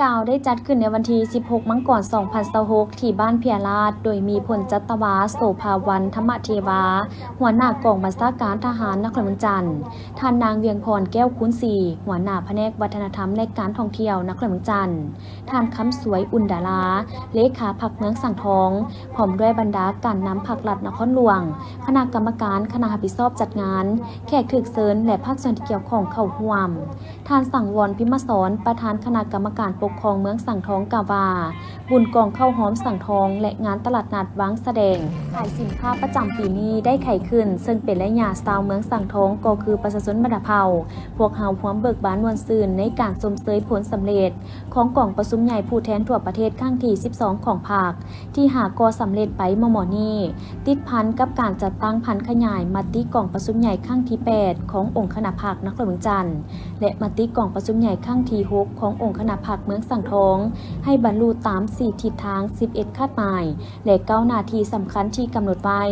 ກ່າວໄດ້ຈັດຂຶ້ນໃນວັນທີສິບຫົກ ມັງກອນ ສອງພັນຊາວຫົກ ທີ່ບ້ານເພຍລາດ ໂດຍມີພົນຈັດຕະວາ ໂສພາວັນ ທຳມະເທວາ ຫົວໜ້າກອງບັນຊາການທະຫານນະຄອນວຽງຈັນ, ທ່ານນາງ ວຽງພອນ ແກ້ວຄູນສີ ຫົວໜ້າພະແນກວັດທະນະທຳ ແລະ ການທ່ອງທ່ຽວນະຄອນວຽງຈັນ, ທ່ານ ຄຳສວຍ ອຸ່ນດາລາ ເລຂາພັກເມືອງສັງທອງ ພ້ອມດ້ວຍບັນດາການນຳພັກລັດນະຄອນຫຼວງ, ຄະນະກຳມະການ, ຄະນະຮັບຜິດຊອບຈັດງານ, ແຂກຖືກເຊີນ ແລະ ພາກສ່ວນທີ່ກ່ຽວຂ້ອງເຂົ້າຮ່ວມ. ທ່ານ ສັງວອນ ພິມມະສອນ ປະທານຄະນະກຳມະການປົກຄອງເມືອງສັງທອງ ກ່າວວ່າ ບຸນກອງເຂົ້າຫອມສັງທອງ ແລະ ງານຕະຫຼາດນັດວາງສະແດງຂາຍສິນຄ້າປະຈຳປີນີ້ໄດ້ໄຂຂຶ້ນ, ເຊິ່ງເປັນໄລຍະຊາວເມືອງສັງທອງ ກໍຄືປະຊາຊົນບັນດາເຜົ່າ, ພວກເຮົາພວມເບີກບານມ່ວນຊື່ນໃນການຊົມເຊີຍຜົນສຳເລັດຂອງກອງປະຊຸມໃຫຍ່ຜູ້ແທນທົ່ວປະເທດຄັ້ງທີສິບສອງຂອງພັກ ທີ່ຫາກໍສຳເລັດໄປມໍ່ໆນີ້, ຕິດພັນກັບການຈັດຕັ້ງຜັນຂະຫຍາຍມະຕິກອງປະຊຸມໃຫຍ່ຄັ້ງທີແປດຂອງອົງຄະນະພັກນະຄອນຫຼວງວຽງຈັນ ແລະ ມະຕິກອງປະຊຸມໃຫຍ່ຄັ້ງທີຫົກຂອງອົງຄະນະພັກເມືອງສັງທອງ ໃຫ້ບັນລຸຕາມສີ່ທິດທາງ, ສິບເອັດຄາດໝາຍ ແລະ ເກົ້າໜ້າທີ່ສຳຄັນທີ່ກຳນົດໄວ້,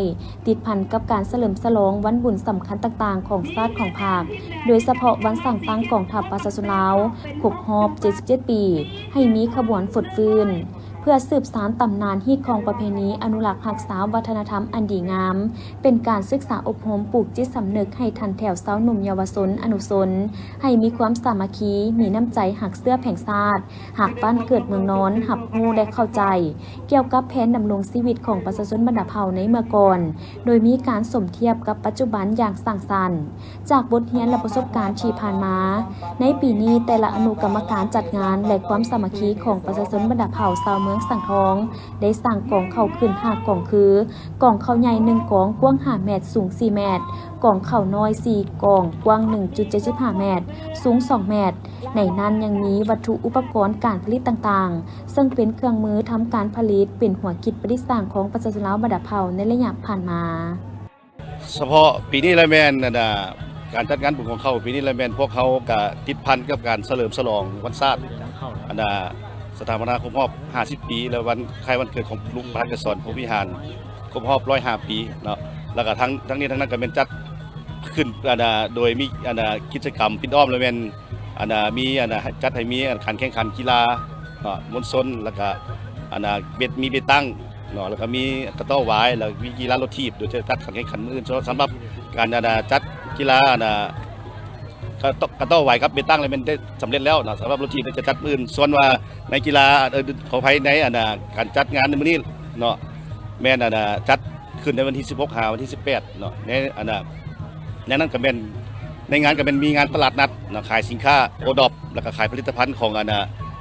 ຕິດພັນກັບການສະເຫຼີມສະຫຼອງວັນບຸນສຳຄັນຕ່າງໆຂອງຊາດຂອງພັກ, ໂດຍສະເພາະວັນສ້າງຕັ້ງກອງທັບປະຊາຊົນລາວຄົບຮອບເຈັດສິບເຈັດປີ, ໃຫ້ມີຂະບວນຟົດຟື້ນ. ເພື່ອສືບສານຕຳນານ, ຮີດຄອງປະເພນີ, ອະນຸລັກຮັກສາວັດທະນະທຳອັນດີງາມ, ເປັນການສຶກສາອົບຮົມປູກຈິດສຳນຶກໃຫ້ທັນແຖວຊາວໜຸ່ມເຍົາວະຊົນອະນຸຊົນ ໃຫ້ມີຄວາມສາມັກຄີ, ມີນ້ຳໃຈຮັກເຊື້ອແຜງຊາດ, ຮັກບ້ານເກີດເມືອງນອນ, ຮັບຮູ້ ແລະ ເຂົ້າໃຈກ່ຽວກັບແຜນດຳລົງຊີວິດຂອງປະຊາຊົນບັນດາເຜົ່າໃນເມື່ອກ່ອນ, ໂດຍມີການສົມທຽບກັບປັດຈຸບັນຢ່າງສ້າງສັນ. ຈາກບົດຮຽນ ແລະ ປະສົບການທີ່ຜ່ານມາ, ໃນປີນີ້ແຕ່ລະອະນຸກຳມະການຈັດງານ ແລະ ຄວາມສາມັກຄີຂອງປະຊາຊົນບັນດາເຜົ່າຊາວເມືອງສັງທອງ ໄດ້ສ້າງກອງເຂົ້າຂຶ້ນຫ້າກອງ ຄື ກອງເຂົ້າໃຫຍ່ໜຶ່ງກອງ ກວ້າງຫ້າແມັດ ສູງສີ່ແມັດ, ກອງເຂົ້ານ້ອຍສີ່ກອງ ກວ້າງໜຶ່ງຈຸດເຈັດສິບຫ້າແມັດ ສູງສອງແມັດ. ໃນນັ້ນຍັງມີວັດຖຸອຸປະກອນການຜະລິດຕ່າງໆ ເຊິ່ງເປັນເຄື່ອງມືທຳການຜະລິດ ເປັນຫົວຄິດປະດິດສ້າງຂອງປະຊາຊົນລາວບັນດາເຜົ່າໃນໄລຍະຜ່ານມາ. ສະເພາະປີນີ້ລະແມ່ນ ອັນນ່າ ການຈັດງານບຸນກອງເຂົ້າປີນີ້ລະແມ່ນ ພວກເຮົາກະຕິດພັນກັບການສະເຫຼີມສະຫຼອງວັນຊາດ ອັນນ່າ ສະຖາປະນາຄົບຮອບຫ້າສິບປີ ແລະ ວັນຄ້າຍວັນເກີດຂອງລຸງປະທານໄກສອນພົມວິຫານ ຄົບຮອບຮ້ອຍຫ້າປີເນາະ. ແລ້ວກະທັງ ທັງນີ້ທັງນັ້ນກະແມ່ນຈັດຂຶ້ນ ອັນນ່າ ໂດຍມີ ອັນນ່າ ກິດຈະກຳປິດອ້ອມ ລະແມ່ນ ອັນນ່າ ມີ ອັນນ່າ ຈັດໃຫ້ມີ ອັນ ການແຂ່ງຂັນກິລາ ເນາະ ມວນຊົນ ແລ້ວກະ ອັນນ່າ ເບັດ ມີເບັດຕັ້ງເນາະ ແລ້ວກະມີກະຕໍ້ຫວາຍ ແລ້ວມີກິລາລົດຖີບ ໂດຍຈະຈັດການແຂ່ງຂັນມື້ອື່ນ. ສຳ ສຳລັບການ ອັນນ່າ ຈັດກິລາ ອັນນ່າ ກະຕໍ້ ກະຕໍ້ຫວາຍກັບເບັດຕັ້ງ ແລ້ວແມ່ນໄດ້ສຳເລັດແລ້ວເນາະ. ສຳລັບລົດຖີບຈະຈັດມື້ອື່ນ. ສ່ວນວ່າໃນກິລາ ເອີ ຂໍອະໄພ ໃນ ອັນນ່າ ການຈັດງານໃນມື້ນີ້ເນາະ ແມ່ນ ອັນນ່າ ຈັດ ຂຶ້ນໃນວັນທີສິບຫົກ ຫາວັນທີສິບແປດເນາະ. ໃນ ອັນນ່າ ໃນນັ້ນກະແມ່ນ ໃນງານກະແມ່ນມີງານຕະຫຼາດນັດເນາະ ຂາຍສິນຄ້າໂອດອບ ແລ້ວກະຂາຍຜະລິດຕະພັນຂອງ ອັນນ່າ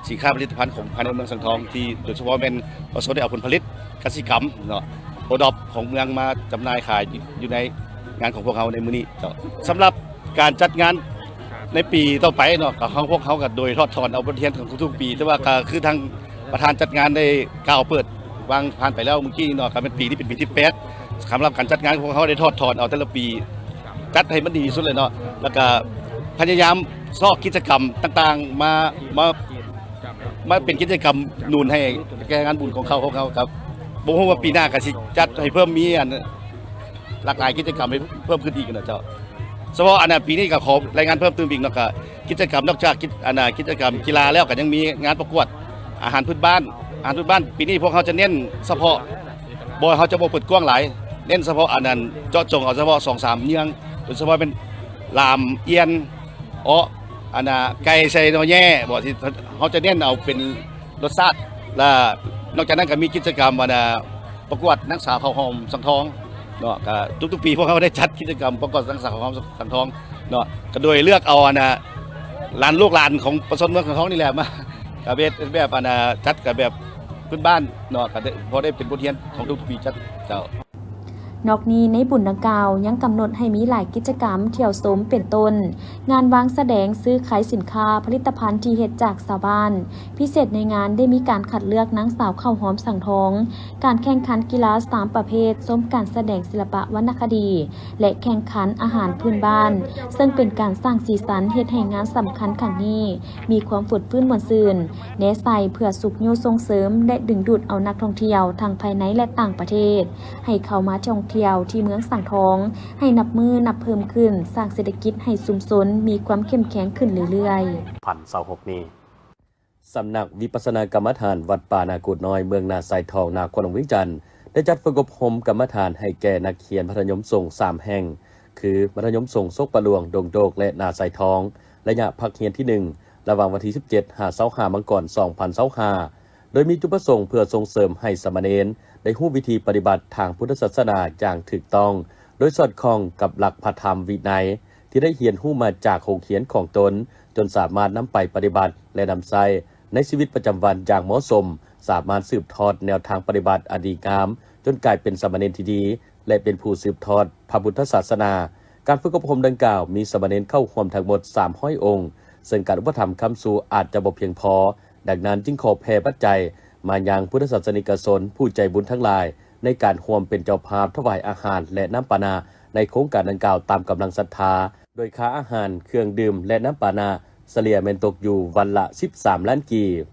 ສິນຄ້າຜະລິດຕະພັນຂອງພາຍໃນເມືອງສັງທອງ ທີ່ໂດຍສະເພາະແມ່ນປະຊາຊົນໄດ້ເອົາຜົນຜະລິດກະສິກຳເນາະ ໂອດອບຂອງເມືອງມາຈຳໜ່າຍຂາຍຢູ່ໃນງານຂອງພວກເຮົາໃນມື້ນີ້ເນາະ. ສຳລັບການຈັດງານໃນປີຕໍ່ໄປເນາະ ກະເຮົາ ພວກເຮົາກະໂດຍຖອດຖອນເອົາບົດຮຽນຂອງທຸກໆປີ ແຕ່ວ່າກະຄືທາງ ປະທານຈັດງານໄດ້ກ່າວເປີດວາງຜ່ານໄປແລ້ວມື້ກີ້ນີ້ເນາະ ກະແມ່ນປີນີ້ເປັນປີທີແປດ. ສຳລັບການຈັດງານ ພວກເຮົາໄດ້ຖອດຖອນເອົາແຕ່ລະປີ ຈັດໃຫ້ມັນດີທີ່ສຸດເລີຍເນາະ ແລ້ວກະພະຍາຍາມຊອກກິດຈະກຳຕ່າງໆມາ ມາ ມາເປັນກິດຈະກຳໜູນໃຫ້ແກ່ງານບຸນຂອງເຂົາ ພວກເຮົາກະບໍ່ຮູ້ວ່າປີໜ້າກະຊິຈັດໃຫ້ເພີ່ມ ມີອັນ ຫຼາກຫຼາຍກິດຈະກຳໃຫ້ເພີ່ມຂຶ້ນອີກນະເຈົ້າ. ສະເພາະ ອັນນ່າ ປີນີ້ກະຂໍລາຍງານເພີ່ມຕື່ມອີກເນາະ ກະກິດຈະກຳ ນອກຈາກກິດ ອັນນ່າ ກິດຈະກຳກິລາແລ້ວ ກະຍັງມີງານປະກວດອາຫານພື້ນບ້ານ. ອາຫານພື້ນບ້ານປີນີ້ພວກເຮົາຈະເນັ້ນສະເພາະ ບໍ່ ເຮົາຈະບໍ່ເປີດກວ້າງຫຼາຍ ເນັ້ນສະເພາະ ອັນນັ້ນ ເຈາະຈົງເອົາສະເພາະສອງສາມຢ່າງ ໂດຍສະເພາະແມ່ນລາມ ອຽນ ເອາະ ອັນນ່າ ໄກ່ໃສ່ໜໍ່ແຍ ບໍ່ ທີ່ເຮົາຈະເນັ້ນເອົາເປັນລົດຊາດ. ແລະ ນອກຈາກນັ້ນກະມີກິດຈະກຳ ອັນນ່າ ປະກວດນາງສາວເຂົ້າຫອມສັງທອງເນາະ. ກະທຸກໆປີພວກເຮົາໄດ້ຈັດກິດຈະກຳປະກວດນາງສາວເຂົ້າຫອມສັງທອງເນາະ ກະໂດຍເລືອກເອົາ ອັນນ່າ ຫຼານ ລູກຫຼານຂອງປະຊາຊົນເມືອງສັງທອງນີ້ແຫຼະ ມາ ກະເຮັດແບບ ອັນນ່າ ຈັດກະແບບພື້ນບ້ານເນາະ ກະໄດ້ ພໍໄດ້ເປັນບົດຮຽນຂອງທຸກໆປີຈັດເຈົ້າ. ນອກນີ້ໃນບຸນດັ່ງກ່າວຍັງກຳນົດໃຫ້ມີຫຼາຍກິດຈະກຳທ່ຽວຊົມ ເປັນຕົ້ນ ງານວາງສະແດງ, ຊື້ຂາຍສິນຄ້າ, ຜະລິດຕະພັນທີ່ເຮັດຈາກຊາວບ້ານ, ພິເສດໃນງານໄດ້ມີການຄັດເລືອກນາງສາວເຂົ້າຫອມສັງທອງ, ການແຂ່ງຂັນກິລາສາມປະເພດ, ຊົມການສະແດງສິລະປະວັນນະຄະດີ ແລະ ແຂ່ງຂັນອາຫານພື້ນບ້ານ ເຊິ່ງເປັນການສ້າງສີສັນເຮັດໃຫ້ງານສຳຄັນຄັ້ງນີ້ມີຄວາມຟົດຟື້ນມ່ວນຊື່ນ ແນໃສ່ເພື່ອຊຸກຍູ້ສົ່ງເສີມ ແລະ ດຶງດູດເອົານັກທ່ອງທ່ຽວທັງພາຍໃນ ແລະ ຕ່າງປະເທດ ໃຫ້ເຂົ້າມາທ່ອງທ່ຽວທີ່ເມືອງສັງທອງໃຫ້ນັບມື້ນັບເພີ່ມຂຶ້ນ, ສ້າງເສດຖະກິດໃຫ້ຊຸມຊົນມີຄວາມເຂັ້ມແຂງຂຶ້ນເລື້ອຍໆ. ພັນຊາວຫົກນີ້. ສຳນັກວິປັດສະນາກຳມະຖານວັດປ່ານາກູດນ້ອຍ ເມືອງນາຊາຍທອງ ນະຄອນຫຼວງວຽງຈັນ ໄດ້ຈັດຝຶກອົບຮົມກຳມະຖານໃຫ້ແກ່ນັກຮຽນມັດທະຍົມສົງສາມແຫ່ງ ຄື ມັດທະຍົມສົງໂຊກປາຫຼວງ, ດົງໂດກ ແລະ ນາຊາຍທອງ ໄລຍະພາກຮຽນທີໜຶ່ງ ລະຫວ່າງວັນທີສິບເຈັດ ຫາ ຊາວຫ້າ ມັງກອນ ສອງພັນຊາວຫ້າ ໂດຍມີຈຸດປະສົງເພື່ອສົ່ງເສີມໃຫ້ສາມະເນນໄດ້ຮູ້ວິທີປະຕິບັດທາງພຸດທະສາສະໜາຢ່າງຖືກຕ້ອງ ໂດຍສອດຄ່ອງກັບຫຼັກພະທຳວິໄນ ທີ່ໄດ້ຮຽນຮູ້ມາຈາກໂຮງຮຽນຂອງຕົນ, ຈົນສາມາດນຳໄປປະຕິບັດ ແລະ ນຳໃຊ້ໃນຊີວິດປະຈຳວັນຢ່າງເໝາະສົມ, ສາມາດສືບທອດແນວທາງປະຕິບັດອັນດີງາມ ຈົນກາຍເປັນສາມະເນນທີ່ດີ ແລະ ເປັນຜູ້ສືບທອດພະພຸດທະສາສະໜາ. ການຝຶກອົບຮົມດັ່ງກ່າວມີສາມະເນນເຂົ້າຮ່ວມທັງໝົດສາມຮ້ອຍອົງ, ເຊິ່ງການອຸປະຖຳຄ້ຳຊູອາດຈະບໍ່ພຽງພໍ, ດັ່ງນັ້ນຈຶ່ງຂໍແຜ່ປັດໄຈມາຍັງພຸດທະສາສະນິກະຊົນຜູ້ໃຈບຸນທັງຫຼາຍ ໃນການຮ່ວມເປັນເຈົ້າພາບຖວາຍອາຫານ ແລະ ນ້ຳປານະໃນໂຄງການດັ່ງກ່າວຕາມກຳລັງສັດທາ, ໂດຍຄ່າອາຫານ, ເຄື່ອງດື່ມ ແລະ ນ້ຳປານະ ສະເລ່ຍແມ່ນຕົກຢູ່ວັນລະສິບສາມລ້ານກີບ.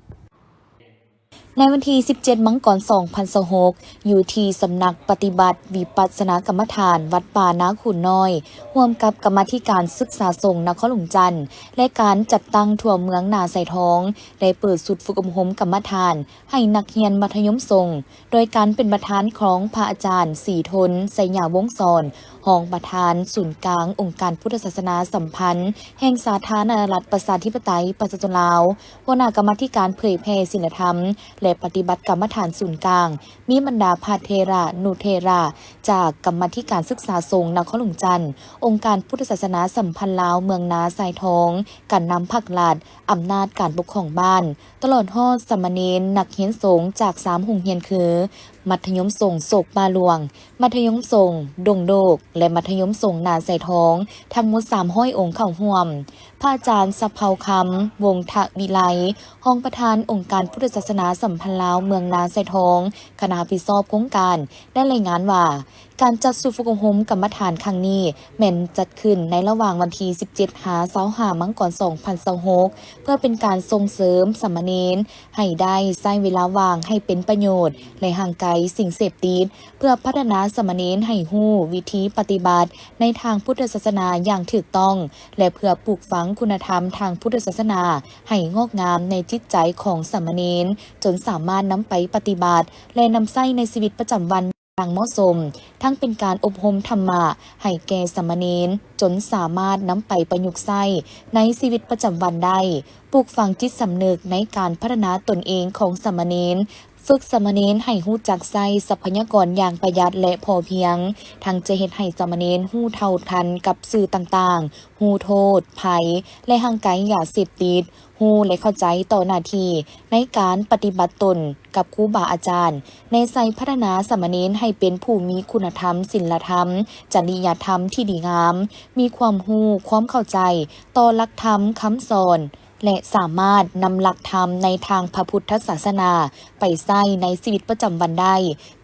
ໃນວັນທີສິບເຈັດ ມັງກອນ ສອງພັນຊາວຫົກ ຢູ່ທີ່ສຳນັກປະຕິບັດວິປັດສະນາກຳມະຖານວັດປ່ານາຄູນນ້ອຍ ຮ່ວມກັບກຳມາທິການສຶກສາສົງນະຄອນຫຼວງຈັນ ແລະ ການຈັດຕັ້ງທົ່ວເມືອງນາຊາຍທອງ ໄດ້ເປີດຊຸດຝຶກອົບຮົມກຳມະຖານໃຫ້ນັກຮຽນມັດທະຍົມສົງ ໂດຍການເປັນປະທານຂອງພະອາຈານ ສີທົນ ໄຊຍາວົງສອນ ຮອງປະທານສູນກາງອົງການພຸດທະສາສະໜາສຳພັນແຫ່ງສາທາລະນະລັດປະຊາທິປະໄຕປະຊາຊົນລາວ, ຫົວໜ້າກຳມາທິການເຜີຍແຜ່ສິນລະທຳ ແລະ ປະຕິບັດກຳມະຖານສູນກາງ, ມີບັນດາພະເຖລະນຸເຖລະຈາກກຳມາທິການສຶກສາສົງນະຄອນຫຼວງຈັນ, ອົງການພຸດທະສາສະໜາສຳພັນລາວເມືອງນາຊາຍທອງ, ການນຳພັກລັດ, ອຳນາດການປົກຄອງບ້ານ, ຕະຫຼອດຮອດສາມະເນນນັກຮຽນສົງຈາກສາມໂຮງຮຽນຄື ມັດທະຍົມສົງໂຊກປ່າຫຼວງ, ມັດທະຍົມສົງດົງໂດກ ແລະ ມັດທະຍົມສົງນາຊາຍທອງ ທັງໝົດສາມຮ້ອຍອົງເຂົ້າຮ່ວມ. ພະອາຈານ ສະເພົາຄຳ ວົງທະວິໄລ ຮອງປະທານອົງການພຸດທະສາສະໜາສຳພັນລາວເມືອງນາຊາຍທອງ ຄະນະຮັບຜິດຊອບໂຄງການ ໄດ້ລາຍງານວ່າ ການຈັດຊຸດຝຶກອົບຮົມກຳມະຖານຄັ້ງນີ້ ແມ່ນຈັດຂຶ້ນໃນລະຫວ່າງວັນທີສິບເຈັດ ຫາ ຊາວຫ້າ ມັງກອນ ສອງພັນຊາວຫົກ ເພື່ອເປັນການສົ່ງເສີມສາມະເນນໃຫ້ໄດ້ໃຊ້ເວລາວ່າງໃຫ້ເປັນປະໂຫຍດ ແລະ ຫ່າງໄກສິ່ງເສບຕິດ, ເພື່ອພັດທະນາສາມະເນນໃຫ້ຮູ້ວິທີປະຕິບັດໃນທາງພຸດທະສາສະໜາຢ່າງຖືກຕ້ອງ ແລະ ເພື່ອປູກຝັງຄຸນນະທຳທາງພຸດທະສາສະໜາໃຫ້ງອກງາມໃນຈິດໃຈຂອງສາມະເນນ, ຈົນສາມາດນຳໄປປະຕິບັດ ແລະ ນຳໃຊ້ໃນຊີວິດປະຈຳວັນ ຢ່າງເໝາະສົມ, ທັງເປັນການອົບຮົມທຳມະໃຫ້ແກ່ສາມະເນນ, ຈົນສາມາດນຳໄປປະຍຸກໃຊ້ໃນຊີວິດປະຈຳວັນໄດ້, ປູກຝັງຈິດສຳນຶກໃນການພັດທະນາຕົນເອງຂອງສາມະເນນ, ຝຶກສາມະເນນໃຫ້ຮູ້ຈັກໃຊ້ຊັບພະຍາກອນຢ່າງປະຢັດ ແລະ ພໍພຽງ, ທັງຈະເຮັດໃຫ້ສາມະເນນຮູ້ເທົ່າທັນກັບສື່ຕ່າງໆ, ຮູ້ໂທດ, ໄພ ແລະ ຫ່າງໄກຢາເສບຕິດ, ຮູ້ ແລະ ເຂົ້າໃຈຕໍ່ໜ້າທີ່ໃນການປະຕິບັດຕົນກັບຄູບາອາຈານ, ແນໃສ່ພັດທະນາສາມະເນນໃຫ້ເປັນຜູ້ມີຄຸນນະທຳ, ສິນລະທຳ, ຈະລິຍະທຳທີ່ດີງາມ, ມີຄວາມຮູ້, ຄວາມເຂົ້າໃຈຕໍ່ຫຼັກທຳຄຳສອນ ແລະ ສາມາດນຳຫຼັກທຳໃນທາງພະພຸດທະສາສະໜາໄປໃຊ້ໃນຊີວິດປະຈຳວັນໄດ້,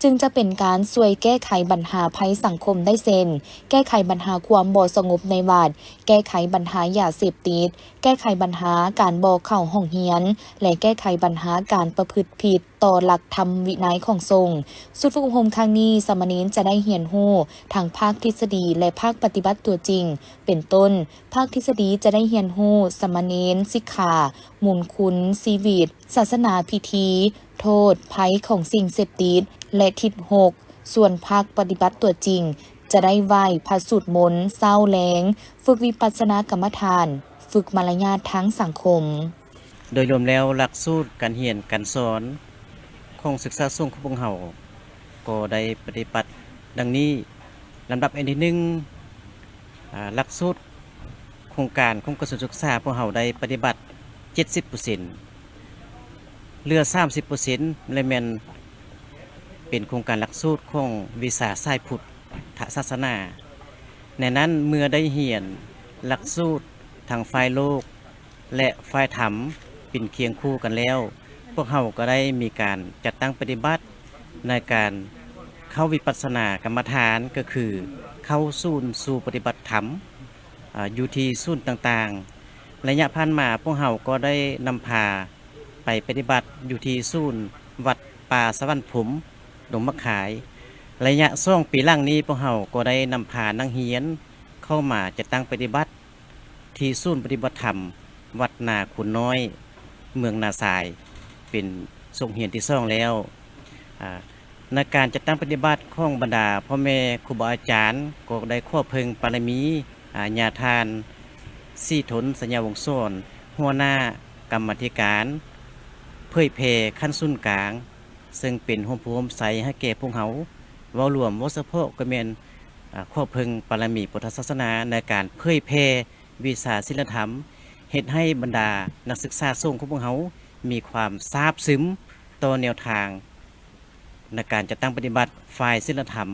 ຈຶ່ງຈະເປັນການຊ່ວຍແກ້ໄຂບັນຫາໄພສັງຄົມໄດ້ ເຊັ່ນ ແກ້ໄຂບັນຫາຄວາມບໍ່ສະຫງົບໃນວັດ, ແກ້ໄຂບັນຫາຢາເສບຕິດ, ແກ້ໄຂບັນຫາການບໍ່ເຂົ້າຫ້ອງຮຽນ ແລະ ແກ້ໄຂບັນຫາການປະພຶດຜິດຕໍ່ຫຼັກທຳວິໄນຂອງສົງ. ຊຸດຝຶກອົບຮົມຄັ້ງນີ້, ສາມະເນນຈະໄດ້ຮຽນຮູ້ທັງພາກທິດສະດີ ແລະ ພາກປະຕິບັດຕົວຈິງ, ເປັນຕົ້ນ, ພາກທິດສະດີຈະໄດ້ຮຽນຮູ້ສາມະເນນສິກຂາ, ມູນຄຸນຊີວິດ, ສາສະໜາພິທີ, ໂທດ, ໄພຂອງສິ່ງເສບຕິດ ແລະ ທິດຫົກ. ສ່ວນພາກປະຕິບັດຕົວຈິງ ຈະໄດ້ໄຫວ້ພະສູດມົນເຊົ້າແລງ, ຝຶກວິປັດສະນາກຳມະຖານ, ຝຶກມາລະຍາດທາງສັງຄົມ. ໂດຍລວມແລ້ວ, ຫຼັກສູດການຮຽນການສອນຂອງສຶກສາສົງຂອງພວກເຮົາ ກໍໄດ້ປະຕິບັດດັ່ງນີ້. ລຳດັບອັນທີໜຶ່ງ, ອາ, ຫຼັກສູດໂຄງການຂອງກະຊວງສຶກສາ ພວກເຮົາໄດ້ປະຕິບັດເຈັດສິບເປີເຊັນ, ເຫຼືອສາມສິບເປີເຊັນ ແລະ ແມ່ນເປັນໂຄງການຫຼັກສູດຂອງວິຊາສາຍພຸດທະສາສະໜາ. ໃນນັ້ນ, ເມື່ອໄດ້ຮຽນຫຼັກສູດທັງຝ່າຍໂລກ ແລະ ຝ່າຍທຳເປັນຄຽງຄູ່ກັນແລ້ວ, ພວກເຮົາກໍໄດ້ມີການຈັດຕັ້ງປະຕິບັດໃນການເຂົ້າວິປັດສະນາກຳມະຖານ, ກໍຄືເຂົ້າສູນສູ່ປະຕິບັດທຳ, ອາ, ຢູ່ທີ່ສູນຕ່າງໆ. ໄລຍະຜ່ານມາ, ພວກເຮົາກໍໄດ້ນຳພາໄປປະຕິບັດຢູ່ທີ່ສູນວັດປ່າສະຫວັນພົມ ດົງໝາກຄາຍ. ໄລຍະສອງປີຫຼັງນີ້, ພວກເຮົາກໍໄດ້ນຳພານັກຮຽນເຂົ້າມາຈັດຕັ້ງປະຕິບັດ ທີ່ສູນປະຕິບັດທຳວັດນາຄູນນ້ອຍ. ເມືອງນາຊາຍ ເປັນສົກຮຽນທີສອງແລ້ວ. ອາ ໃນການຈັດຕັ້ງປະຕິບັດຂອງບັນດາພໍ່ແມ່ຄູບາອາຈານ ກໍໄດ້ຂໍເພິ່ງບາລະມີ ອາ ຍາທ່ານ ສີທົນ ໄຊຍະວົງສອນ ຫົວໜ້າກຳມາທິການເຜີຍແຜ່ຂັ້ນສູນກາງ ເຊິ່ງເປັນຮົ່ມໂພຮົ່ມໄຊໃຫ້ແກ່ພວກເຮົາ. ເວົ້າລວມ, ເວົ້າສະເພາະກໍແມ່ນ ອາ ຂໍເພິ່ງບາລະມີພຸດທະສາສະໜາໃນການເຜີຍແຜ່ວິຊາສິນລະທຳ ເຮັດໃຫ້ບັນດານັກສຶກສາສົງຂອງພວກເຮົາມີຄວາມຊາບຊຶມຕໍ່ແນວທາງໃນການຈັດຕັ້ງປະຕິບັດຝ່າຍສິນລະທຳ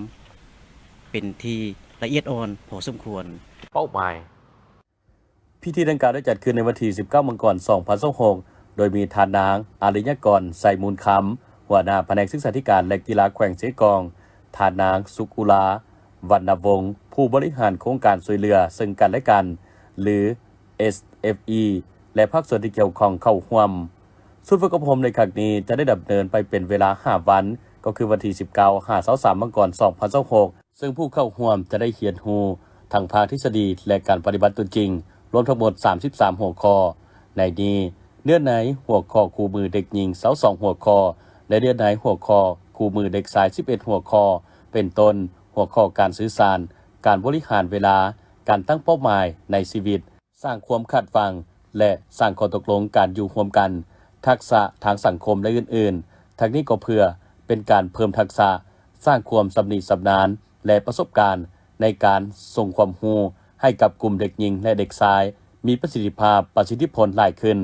ເປັນທີ່ລະອຽດອ່ອນພໍສົມຄວນ. ເປົ້າໝາຍ. ພິທີດັ່ງກ່າວໄດ້ຈັດຂຶ້ນໃນວັນທີສິບເກົ້າ ມັງກອນ ສອງພັນຊາວຫົກ ໂດຍມີທ່ານນາງ ອາລິຍະກອນ ໄຊມູນຄຳ ຫົວໜ້າພະແນກສຶກສາທິການ ແລະ ກິລາແຂວງເຊກອງ, ທ່ານນາງ ສຸກອຸລາ ວັນນະວົງ ຜູ້ບໍລິຫານໂຄງການຊ່ວຍເຫຼືອເຊິ່ງກັນ ແລະ ກັນ ຫຼື ເອສເອັຟອີ ແລະ ພາກສ່ວນທີ່ກ່ຽວຂ້ອງເຂົ້າຮ່ວມ. ສູນຝຶກອົບຮົມໃນຄັ້ງນີ້ຈະໄດ້ດຳເນີນໄປເປັນເວລາຫ້າວັນ, ກໍຄືວັນທີສິບເກົ້າ ຫາ ຊາວສາມ ມັງກອນ ສອງພັນຊາວຫົກ ເຊິ່ງຜູ້ເຂົ້າຮ່ວມຈະໄດ້ຮຽນຮູ້ທັງພາກທິດສະດີ ແລະ ການປະຕິບັດຕົວຈິງ ລວມທັງໝົດສາມສິບສາມຫົວຂໍ້. ໃນນີ້, ເນື້ອໃນຫົວຂໍ້ຄູ່ມືເດັກຍິງຊາວສອງຫົວຂໍ້ ແລະ ເນື້ອໃນຫົວຂໍ້ຄູ່ມືເດັກຊາຍສິບເອັດຫົວຂໍ້ ເປັນຕົ້ນ ຫົວຂໍ້ການສື່ສານ, ການບໍລິຫານເວລາ, ການຕັ້ງເປົ້າໝາຍໃນຊີວິດ, ສ້າງຄວາມຄາດຫວັງ ແລະ ສ້າງຂໍ້ຕົກລົງການຢູ່ຮ່ວມກັນ, ທັກສະທາງສັງຄົມ ແລະ ອື່ນໆ. ທັງນີ້ກໍເພື່ອເປັນການເພີ່ມທັກສະ, ສ້າງຄວາມຊຳນິຊຳນານ ແລະ ປະສົບການໃນການສົ່ງຄວາມຮູ້ໃຫ້ກັບກຸ່ມເດັກຍິງ ແລະ ເດັກຊາຍ ມີປະສິດທິພາບ, ປະສິດທິຜົນຫຼາຍຂຶ້ນ.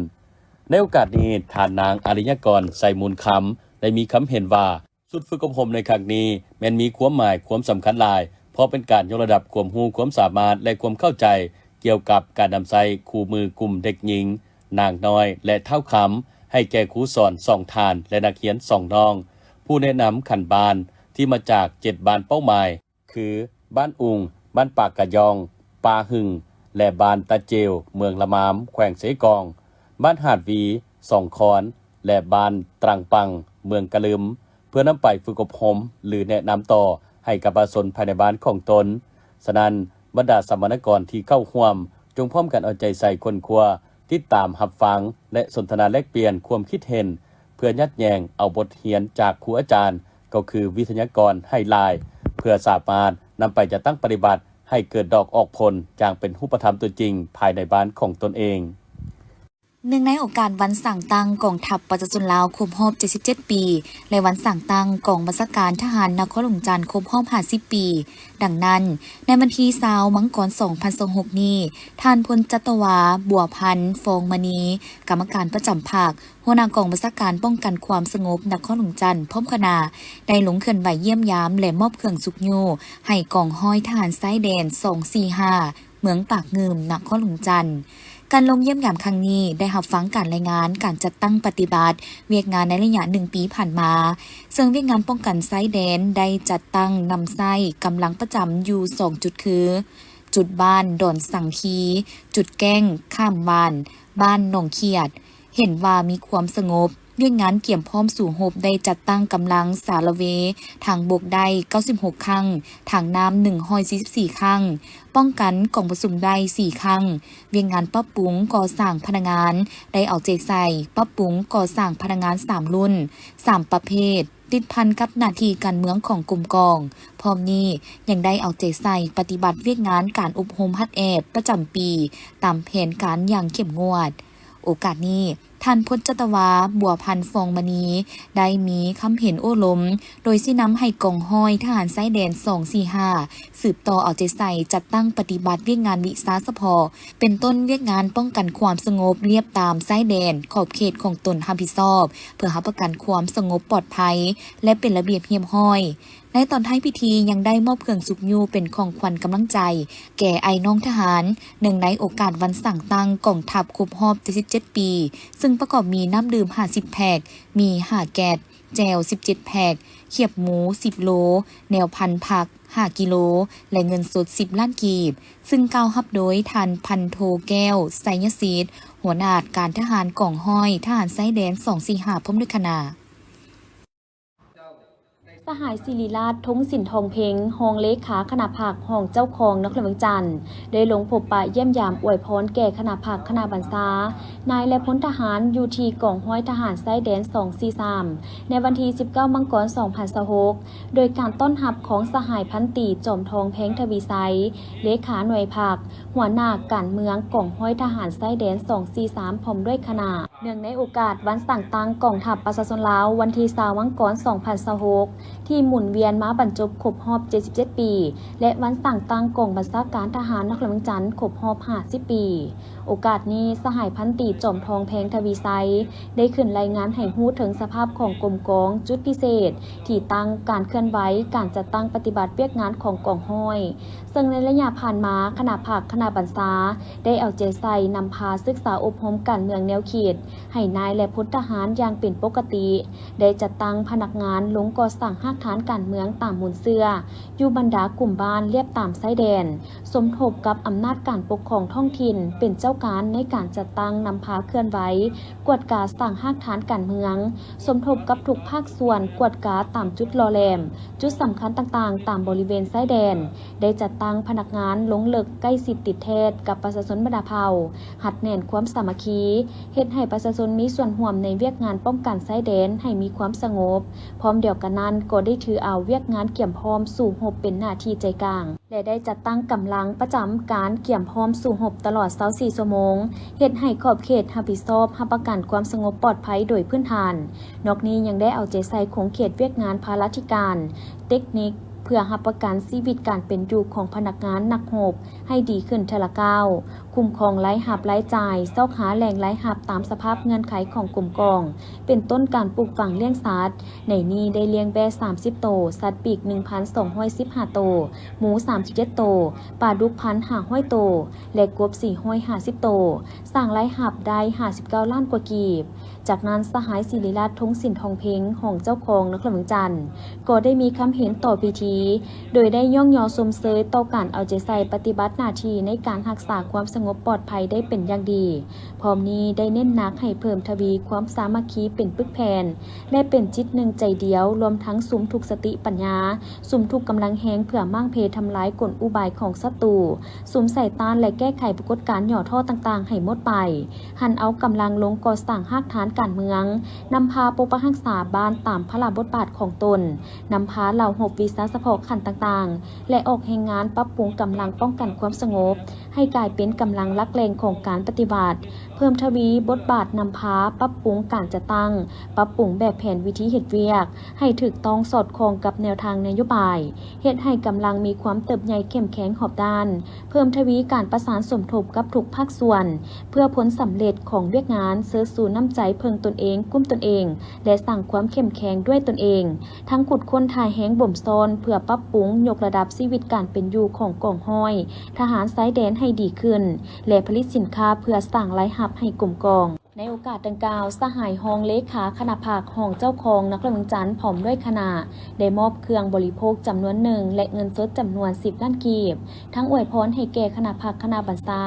ໃນໂອກາດນີ້, ທ່ານນາງ ອາລິຍະກອນ ໄຊມູນຄຳ ໄດ້ມີຄຳເຫັນວ່າ, ສູນຝຶກອົບຮົມໃນຄັ້ງນີ້ແມ່ນມີຄວາມໝາຍຄວາມສຳຄັນຫຼາຍ, ເພາະເປັນການຍົກລະດັບຄວາມຮູ້ຄວາມສາມາດ ແລະ ຄວາມເຂົ້າໃຈກ່ຽວກັບການນຳໃຊ້ຄູ່ມືກຸ່ມເດັກຍິງ, ນາງນ້ອຍ ແລະ ທ້າວຄຳ ໃຫ້ແກ່ຄູສອນສອງທ່ານ ແລະ ນັກຮຽນສອງນ້ອງ, ຜູ້ແນະນຳຂັ້ນບ້ານທີ່ມາຈາກເຈັດບ້ານເປົ້າໝາຍ ຄື ບ້ານອຸງ, ບ້ານປາກກະຢອງ, ປ່າຫຶງ ແລະ ບ້ານຕາເຈວ, ເມືອງລະມາມ, ແຂວງເຊກອງ, ບ້ານຫາດວີ, ສອງຄອນ ແລະ ບ້ານຕຣັງປັງ, ເມືອງກະລຶມ, ເພື່ອນຳໄປຝຶກອົບຮົມ ຫຼື ແນະນຳຕໍ່ໃຫ້ກັບປະຊາຊົນພາຍໃນບ້ານຂອງຕົນ. ສະນັ້ນ, ບັນດາສຳມະນາກອນທີ່ເຂົ້າຮ່ວມ ຈົ່ງພ້ອມກັນເອົາໃຈໃສ່ຄົ້ນຄວ້າ, ຕິດຕາມຮັບຟັງ ແລະ ສົນທະນາແລກປ່ຽນຄວາມຄິດເຫັນ ເພື່ອຍັດແຍງເອົາບົດຮຽນຈາກຄູອາຈານ ກໍຄືວິທະຍາກອນໃຫ້ຫຼາຍ ເພື່ອສາມາດນຳໄປຈັດຕັ້ງປະຕິບັດໃຫ້ເກີດດອກອອກຜົນຢ່າງເປັນຮູບປະທຳຕົວຈິງພາຍໃນບ້ານຂອງຕົນເອງ. ເນື່ອງໃນໂອກາດວັນສ້າງຕັ້ງກອງທັບປະຊາຊົນລາວຄົບຮອບເຈັດສິບເຈັດປີ ແລະ ວັນສ້າງຕັ້ງກອງບັນຊາການທະຫານນະຄອນຫຼວງຈັນຄົບຮອບຫ້າສິບປີ, ດັ່ງນັ້ນ, ໃນວັນທີຊາວ ມັງກອນ ສອງພັນຊາວຫົກນີ້, ທ່ານ ພົນຈັດຕະວາ ບົວພັນ ຟອງມະນີ, ກຳມະການປະຈຳພັກ, ຫົວໜ້າກອງບັນຊາການປ້ອງກັນຄວາມສະຫງົບນະຄອນຫຼວງຈັນ ພ້ອມຄະນະ ໄດ້ລົງເຄື່ອນໄຫວຢ້ຽມຢາມ ແລະ ມອບເຄື່ອງຊຸກຍູ້ໃຫ້ກອງຮ້ອຍທະຫານຊາຍແດນ ສອງສີ່ຫ້າ ເມືອງປາກງື່ມ ນະຄອນຫຼວງຈັນ. ການລົງຢ້ຽມຢາມຄັ້ງນີ້ ໄດ້ຮັບຟັງການລາຍງານການຈັດຕັ້ງປະຕິບັດວຽກງານໃນໄລຍະໜຶ່ງປີຜ່ານມາ, ເຊິ່ງວຽກງານປ້ອງກັນຊາຍແດນໄດ້ຈັດຕັ້ງນຳໃຊ້ກຳລັງປະຈຳຢູ່ສອງຈຸດຄື ຈຸດບ້ານດອນສັງຄີ, ຈຸດແກ້ງຂ້າມບ້ານ ບ້ານໜອງຂຽດ ເຫັນວ່າມີຄວາມສະຫງົບ. ວຽກງານກຽມພ້ອມສູ້ຮົບໄດ້ຈັດຕັ້ງກຳລັງສາລະເວທາງບົກໄດ້ເກົ້າສິບຫົກຄັ້ງ, ທາງນ້ຳໜຶ່ງຮ້ອຍສີ່ສິບສີ່ຄັ້ງ, ປ້ອງກັນກອງປະຊຸມໄດ້ສີ່ຄັ້ງ. ວຽກງານປັບປຸງກໍ່ສ້າງພະນັກງານໄດ້ເອົາໃຈໃສ່ປັບປຸງກໍ່ສ້າງພະນັກງານສາມລຸ້ນ, ສາມປະເພດ, ຕິດພັນກັບໜ້າທີ່ການເມືອງຂອງກົມກອງ. ພ້ອມນີ້ຍັງໄດ້ເອົາໃຈໃສ່ປະຕິບັດວຽກງານການອົບຮົມຫັດແອບປະຈຳປີຕາມແຜນການຢ່າງເຂັ້ມງວດ. ໂອກາດນີ້, ທ່ານ ພົນຈັດຕະວາ ບົວພັນ ຟອງມະນີ ໄດ້ມີຄຳເຫັນໂອ້ລົມ ໂດຍຊີ້ນຳໃຫ້ກອງຮ້ອຍທະຫານຊາຍແດນ ສອງສີ່ຫ້າ ສືບຕໍ່ເອົາໃຈໃສ່ຈັດຕັ້ງປະຕິບັດວຽກງານວິຊາສະເພາະ ເປັນຕົ້ນວຽກງານປ້ອງກັນຄວາມສະຫງົບລຽບຕາມຊາຍແດນຂອບເຂດຂອງຕົນຮັບຜິດຊອບ ເພື່ອຮັບປະກັນຄວາມສະຫງົບປອດໄພ ແລະ ເປັນລະບຽບຮຽບຮ້ອຍ. ໃນຕອນທ້າຍພິທີຍັງໄດ້ມອບເຄື່ອງຊຸກຍູ້ເປັນຂອງຂວັນກຳລັງໃຈແກ່ອ້າຍນ້ອງທະຫານ ເນື່ອງໃນໂອກາດວັນສ້າງຕັ້ງກອງທັບຄົບຮອບເຈັດສິບເຈັດປີ, ເຊິ່ງປະກອບມີນ້ຳດື່ມຫ້າສິບແພັກ, ໝີ່ຫ້າແກັດ, ແຈ່ວສິບເຈັດແພັກ, ຄຽບໝູສິບໂລ, ແນວພັນຜັກຫ້າກິໂລ ແລະ ເງິນສົດສິບລ້ານກີບ, ເຊິ່ງກ່າວຮັບໂດຍທ່ານພັນໂທ ແກ້ວ ໄຊຍະສິດ, ຫົວໜ້າການທະຫານກອງຮ້ອຍທະຫານຊາຍແດນ ສອງສີ່ຫ້າ ພ້ອມດ້ວຍຄະນະ. ສະຫາຍ ສິລິລາດ ທົງສິນທອງເພັງ, ຮອງເລຂາຄະນະພັກ, ຮອງເຈົ້າຄອງນະຄອນຫຼວງວຽງຈັນ ໄດ້ລົງພົບປະຢ້ຽມຢາມອວຍພອນແກ່ຄະນະພັກ, ຄະນະບັນຊາ, ນາຍ ແລະ ພົນທະຫານ ຢູ່ທີ່ກອງຮ້ອຍທະຫານຊາຍແດນສອງສີ່ສາມ ໃນວັນທີສິບເກົ້າ ມັງກອນ ສອງພັນຊາວຫົກ ໂດຍການຕ້ອນຮັບຂອງສະຫາຍພັນຕີ ຈອມທອງ ແພງທະວີໄຊ, ເລຂາໜ່ວຍພັກ, ຫົວໜ້າການເມືອງກອງຮ້ອຍທະຫານຊາຍແດນສອງສີ່ສາມ ພ້ອມດ້ວຍຄະນະ. ເນື່ອງໃນໂອກາດວັນສ້າງຕັ້ງກອງທັບປະຊາຊົນລາວ ວັນທີຊາວ ມັງກອນ ສອງພັນຊາວຫົກ ທີ່ໝູນວຽນມາບັນຈົບຄົບຮອບເຈັດສິບເຈັດປີ ແລະ ວັນສ້າງຕັ້ງກອງບັນຊາການທະຫານນະຄອນຫຼວງວຽງຈັນຄົບຮອບຫ້າສິບປີ. ໂອກາດນີ້ ສະຫາຍພັນຕີ ຈອມທອງ ແພງທະວີໄຊ ໄດ້ຂຶ້ນລາຍງານໃຫ້ຮູ້ເຖິງສະພາບຂອງກົມກອງ, ຈຸດພິເສດທີ່ຕັ້ງ, ການເຄື່ອນໄຫວ, ການຈັດຕັ້ງປະຕິບັດວຽກງານຂອງກອງຮ້ອຍ, ເຊິ່ງໃນໄລຍະຜ່ານມາ ຄະນະພັກ, ຄະນະບັນຊາ ໄດ້ເອົາໃຈໃສ່ນຳພາສຶກສາອົບຮົມການເມືອງແນວຄິດໃຫ້ນາຍ ແລະ ພົນທະຫານຢ່າງເປັນປົກກະຕິ, ໄດ້ຈັດຕັ້ງພະນັກງານລົງກໍ່ສ້າງຮາກຖານການເມືອງຕາມມູນເຊື້ອ ຢູ່ບັນດາກຸ່ມບ້ານລຽບຕາມຊາຍແດນ, ສົມທົບກັບອຳນາດການປົກຄອງທ້ອງຖິ່ນເປັນເຈົ້າການໃນການຈັດຕັ້ງນຳພາເຄື່ອນໄຫວ, ກວດກາສ້າງຮາກຖານການເມືອງ, ສົມທົບກັບທຸກພາກສ່ວນກວດກາຕາມຈຸດຫຼໍ່ແຫຼມ, ຈຸດສຳຄັນຕ່າງໆຕາມບໍລິເວນຊາຍແດນ, ໄດ້ຈັດຕັ້ງພະນັກງານລົງເລິກໃກ້ຊິດຕິດແທດກັບປະຊາຊົນບັນດາເຜົ່າ, ຮັດແໜ້ນຄວາມສາມັກຄີ, ເຮັດໃຫ້ປະຊາຊົນມີສ່ວນຮ່ວມໃນວຽກງານປ້ອງກັນຊາຍແດນໃຫ້ມີຄວາມສະຫງົບ. ພ້ອມດຽວກັນນັ້ນກໍໄດ້ຖືເອົາວຽກງານກຽມພ້ອມສູ້ຮົບເປັນໜ້າທີ່ໃຈກາງ ແລະ ໄດ້ຈັດຕັ້ງກຳລັງປະຈຳການກຽມພ້ອມສູ້ຮົບຕະຫຼອດຊາວສີ່ຊົ່ວໂມງ, ເຮັດໃຫ້ຂອບເຂດຮັບຜິດຊອບຮັບປະກັນຄວາມສະຫງົບປອດໄພໂດຍພື້ນຖານ. ນອກນີ້ຍັງໄດ້ເອົາໃຈໃສ່ຂົງເຂດວຽກງານພາລາທິການ, ເຕັກນິກ ເພື່ອຮັບປະກັນຊີວິດການເປັນຢູ່ຂອງພະນັກງານນັກຮົບໃຫ້ດີຂຶ້ນເທື່ອລະກ້າວ, ຄຸ້ມຄອງລາຍຮັບລາຍຈ່າຍ, ຊອກຫາແຫຼ່ງລາຍຮັບຕາມສະພາບເງື່ອນໄຂຂອງກົມກອງ, ເປັນຕົ້ນການປູກຝັງລ້ຽງສັດ. ໃນນີ້ໄດ້ລ້ຽງແບ້ສາມສິບໂຕ, ສັດປີກໜຶ່ງພັນສອງຮ້ອຍສິບຫ້າໂຕ, ໝູສາມສິບເຈັດໂຕ, ປາດຸກພັນຫ້າຮ້ອຍໂຕ ແລະ ກົບສີ່ຮ້ອຍຫ້າສິບໂຕ, ສ້າງລາຍຮັບໄດ້ຫ້າສິບເກົ້າລ້ານກວ່າກີບ. ຈາກນັ້ນ ສະຫາຍ ສິລິລາດ ທົງສິນທອງເພັງ, ຮອງເຈົ້າຄອງນະຄອນຫຼວງວຽງຈັນ ກໍໄດ້ມີຄຳເຫັນຕໍ່ພິທີ, ໂດຍໄດ້ຍ້ອງຍໍຊົມເຊີຍຕໍ່ການເອົາໃຈໃສ່ປະຕິບັດໜ້າທີ່ໃນການຮັກສາຄວາມສະຫງົບປອດໄພໄດ້ເປັນຢ່າງດີ. ພ້ອມນີ້ໄດ້ເນັ້ນໜັກໃຫ້ເພີ່ມທະວີຄວາມສາມັກຄີເປັນປຶກແຜ່ນ ແລະ ເປັນຈິດໜຶ່ງໃຈດຽວ, ລວມທັງສຸມທຸກສະຕິປັນຍາ, ສຸມທຸກກຳລັງແຮງເພື່ອມ້າງເພທຳລາຍກົນອຸບາຍຂອງສັດຕູ, ສຸມໃສ່ຕ້ານ ແລະ ແກ້ໄຂປາກົດການຫຍໍ້ທໍ້ຕ່າງໆໃຫ້ໝົດໄປ. ຫັນເອົາກຳລັງລົງກໍ່ສ້າງຮາກຖານການເມືອງ, ນຳພາປົກປັກຮັກສາບ້ານຕາມພາລະບົດບາດຂອງຕົນ, ນຳພາເຫຼົ່າຮົບວິຊາສະເພາະຂັ້ນຕ່າງໆ ແລະ ອອກແຮງງານປັບປຸງກຳລັງປ້ອງກັນຄວາມສະຫງົບ ໃຫ້ກາຍເປັນກຳລັງຫຼັກແຫຼ່ງຂອງການປະຕິວັດ, ເພີ່ມທະວີບົດບາດນຳພາປັບປຸງການຈັດຕັ້ງ, ປັບປຸງແບບແຜນວິທີເຮັດວຽກ ໃຫ້ຖືກຕ້ອງສອດຄ່ອງກັບແນວທາງນະໂຍບາຍ, ເຮັດໃຫ້ກຳລັງມີຄວາມເຕີບໃຫຍ່ເຂັ້ມແຂງຮອບດ້ານ, ເພີ່ມທະວີການປະສານສົມທົບກັບທຸກພາກສ່ວນ ເພື່ອຜົນສຳເລັດຂອງວຽກງານ, ເຊີດຊູນ້ຳໃຈເພິ່ງຕົນເອງ, ກຸ້ມຕົນເອງ ແລະ ສ້າງຄວາມເຂັ້ມແຂງດ້ວຍຕົນເອງ, ທັງຂຸດຄົ້ນທ່າແຮງບົ່ມຊ້ອນເພື່ອປັບປຸງຍົກລະດັບຊີວິດການເປັນຢູ່ຂອງກອງຮ້ອຍທະຫານຊາຍແດນໃຫ້ດີຂຶ້ນ ແລະ ຜະລິດສິນຄ້າເພື່ອສ້າງລາຍຮັບໃຫ້ກົມກອງ. ໃນໂອກາດດັ່ງກ່າວ, ສະຫາຍຮອງເລຂາຄະນະພັກ, ຮອງເຈົ້າຄອງນະຄອນຫຼວງວຽງຈັນ ພ້ອມດ້ວຍຄະນະ ໄດ້ມອບເຄື່ອງບໍລິໂພກຈຳນວນໜຶ່ງ ແລະ ເງິນສົດຈຳນວນສິບລ້ານກີບ, ທັງອວຍພອນໃຫ້ແກ່ຄະນະພັກ, ຄະນະບັນຊາ,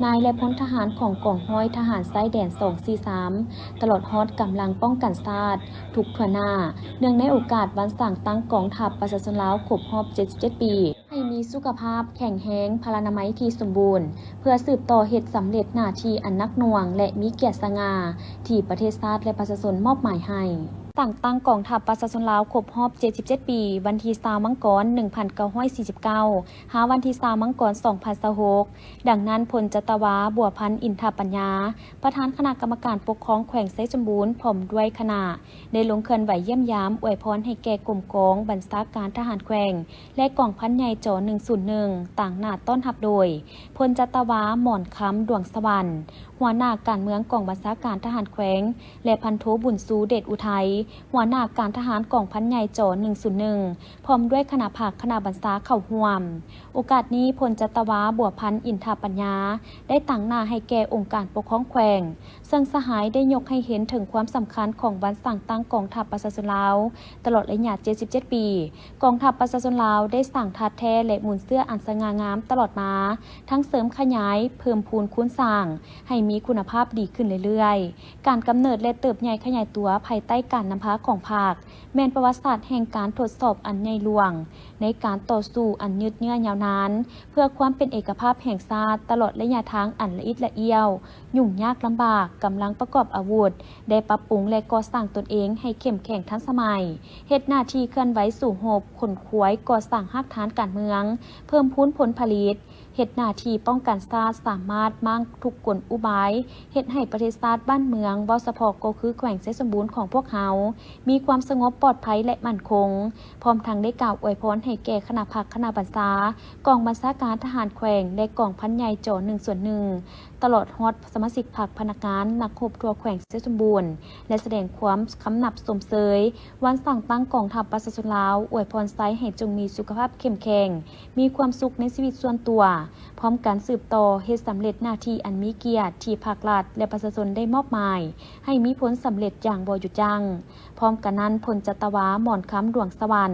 ນາຍ ແລະ ພົນທະຫານຂອງກອງຮ້ອຍທະຫານຊາຍແດນສອງສີ່ສາມ ຕະຫຼອດຮອດກຳລັງປ້ອງກັນຊາດທຸກທົ່ວໜ້າ, ເນື່ອງໃນໂອກາດວັນສ້າງຕັ້ງກອງທັບປະຊາຊົນລາວຄົບຮອບເຈັດສິບເຈັດປີ. ໃຫ້ມີສຸຂະພາບແຂງແຮງ, ພະລານາໄມທີ່ສົມບູນ, ເພື່ອສືບຕໍ່ເຮັດສຳເລັດໜ້າທີ່ອັນໜັກໜ່ວງ ແລະ ມີກຽດສະຫງ່າ ທີ່ປະເທດຊາດ ແລະ ປະຊາຊົນມອບໝາຍໃຫ້. ສ້າງຕັ້ງກອງທັບປະຊາຊົນລາວຄົບຮອບເຈັດສິບເຈັດປີ, ວັນທີຊາວ ມັງກອນ ໜຶ່ງພັນເກົ້າຮ້ອຍສີ່ສິບເກົ້າ ຫາວັນທີຊາວ ມັງກອນ ສອງພັນຊາວຫົກ. ດັ່ງນັ້ນ, ພົນຈັດຕະວາ ບົວພັນ ອິນທະປັນຍາ, ປະທານຄະນະກຳມະການປົກຄອງແຂວງໄຊສົມບູນ ພ້ອມດ້ວຍຄະນະ ໄດ້ລົງເຄື່ອນໄຫວຢ້ຽມຢາມ, ອວຍພອນໃຫ້ແກ່ກົມກອງບັນຊາການທະຫານແຂວງ ແລະ ກອງພັນໃຫຍ່ ຈ ໜຶ່ງສູນໜຶ່ງ ຕາງໜ້າຕ້ອນຮັບໂດຍ ພົນຈັດຕະວາ ໝອນຄຳ ດວງສະຫວັນ, ຫົວໜ້າການເມືອງກອງບັນຊາການທະຫານແຂວງ ແລະ ພັນໂທ ບຸນຊູ ເດດອຸໄທ, ຫົວໜ້າການທະຫານກອງພັນໃຫຍ່ ຈ ໜຶ່ງສູນໜຶ່ງ ພ້ອມດ້ວຍຄະນະພັກ, ຄະນະບັນຊາເຂົ້າຮ່ວມ. ໂອກາດນີ້, ພົນຈັດຕະວາ ບົວພັນ ອິນທະປັນຍາ ໄດ້ຕາງໜ້າໃຫ້ແກ່ອົງການປົກຄອງແຂວງ, ເຊິ່ງສະຫາຍໄດ້ຍົກໃຫ້ເຫັນເຖິງຄວາມສຳຄັນຂອງວັນສ້າງຕັ້ງກອງທັບປະຊາຊົນລາວ ຕະຫຼອດໄລຍະເຈັດສິບເຈັດປີ. ກອງທັບປະຊາຊົນລາວໄດ້ສ້າງທາດແທ້ ແລະ ມູນເຊື້ອອັນສະຫງ່າງາມຕະຫຼອດມາ, ທັງເສີມຂະຫຍາຍ, ເພີ່ມພູນຄູນສ້າງໃຫ້ມີຄຸນນະພາບດີຂຶ້ນເລື້ອຍໆ. ການກຳເນີດ ແລະ ເຕີບໃຫຍ່ຂະຫຍາຍຕົວພາຍໃຕ້ການນຳ ພາຂອງພັກ ແມ່ນປະຫວັດສາດແຫ່ງການທົດສອບອັນໃຫຍ່ຫຼວງ ໃນການຕໍ່ສູ້ອັນຍືດເຍື້ອຍາວນານ ເພື່ອຄວາມເປັນເອກະພາບແຫ່ງຊາດ ຕະຫຼອດໄລຍະທາງອັນລະອິດລະອ້ຽວ, ຫຍຸ້ງຍາກລຳບາກ, ກຳລັງປະກອບອາວຸດ, ໄດ້ປັບປຸງ ແລະ ກໍ່ສ້າງຕົນເອງໃຫ້ເຂັ້ມແຂງທັນສະໄໝ, ເຮັດໜ້າທີ່ເຄື່ອນໄຫວສູ້ຮົບ, ຂົນຂວາຍ, ກໍ່ສ້າງຮາກຖານການເມືອງ, ເພີ່ມພູນຜົນຜະລິດ, ເຮັດໜ້າທີ່ປ້ອງກັນຊາດ ສາມາດມ້າງທຸກກົນອຸບາຍ ເຮັດໃຫ້ປະເທດຊາດບ້ານເມືອງ, ເວົ້າສະເພາະກໍຄືແຂວງໄຊສົມບູນຂອງພວກເຮົາ ມີຄວາມສະຫງົບປອດໄພ ແລະ ໝັ້ນຄົງ, ພ້ອມທັງໄດ້ກ່າວອວຍພອນໃຫ້ແກ່ຄະນະພັກຄະນະບັນຊາ, ກອງບັນຊາການທະຫານແຂວງ ແລະ ກອງພັນໃຫຍ່ ຈ ໜຶ່ງສ່ວນໜຶ່ງ ຕະຫຼອດຮອດສະມາຊິກພັກ, ພະນັກງານ, ນັກຮົບທົ່ວແຂວງໄຊສົມບູນ ແລະ ສະແດງຄວາມຄຳນັບຊົມເຊີຍວັນສ້າງຕັ້ງກອງທັບປະຊາຊົນລາວ, ອວຍພອນໄຊໃຫ້ຈົ່ງມີສຸຂະພາບເຂັ້ມແຂງ, ມີຄວາມສຸກໃນຊີວິດສ່ວນຕົວ, ພ້ອມກັນສືບຕໍ່ເຮັດສຳເລັດໜ້າທີ່ອັນມີກຽດທີ່ພັກລັດ ແລະ ປະຊາຊົນໄດ້ມອບໝາຍ ໃຫ້ມີຜົນສຳເລັດຢ່າງບໍ່ຢຸດຢັ້ງ. ພ້ອມກັນນັ້ນ, ພົນຈັດຕະວາ ໝອນຄຳ ດວງສະຫວັນ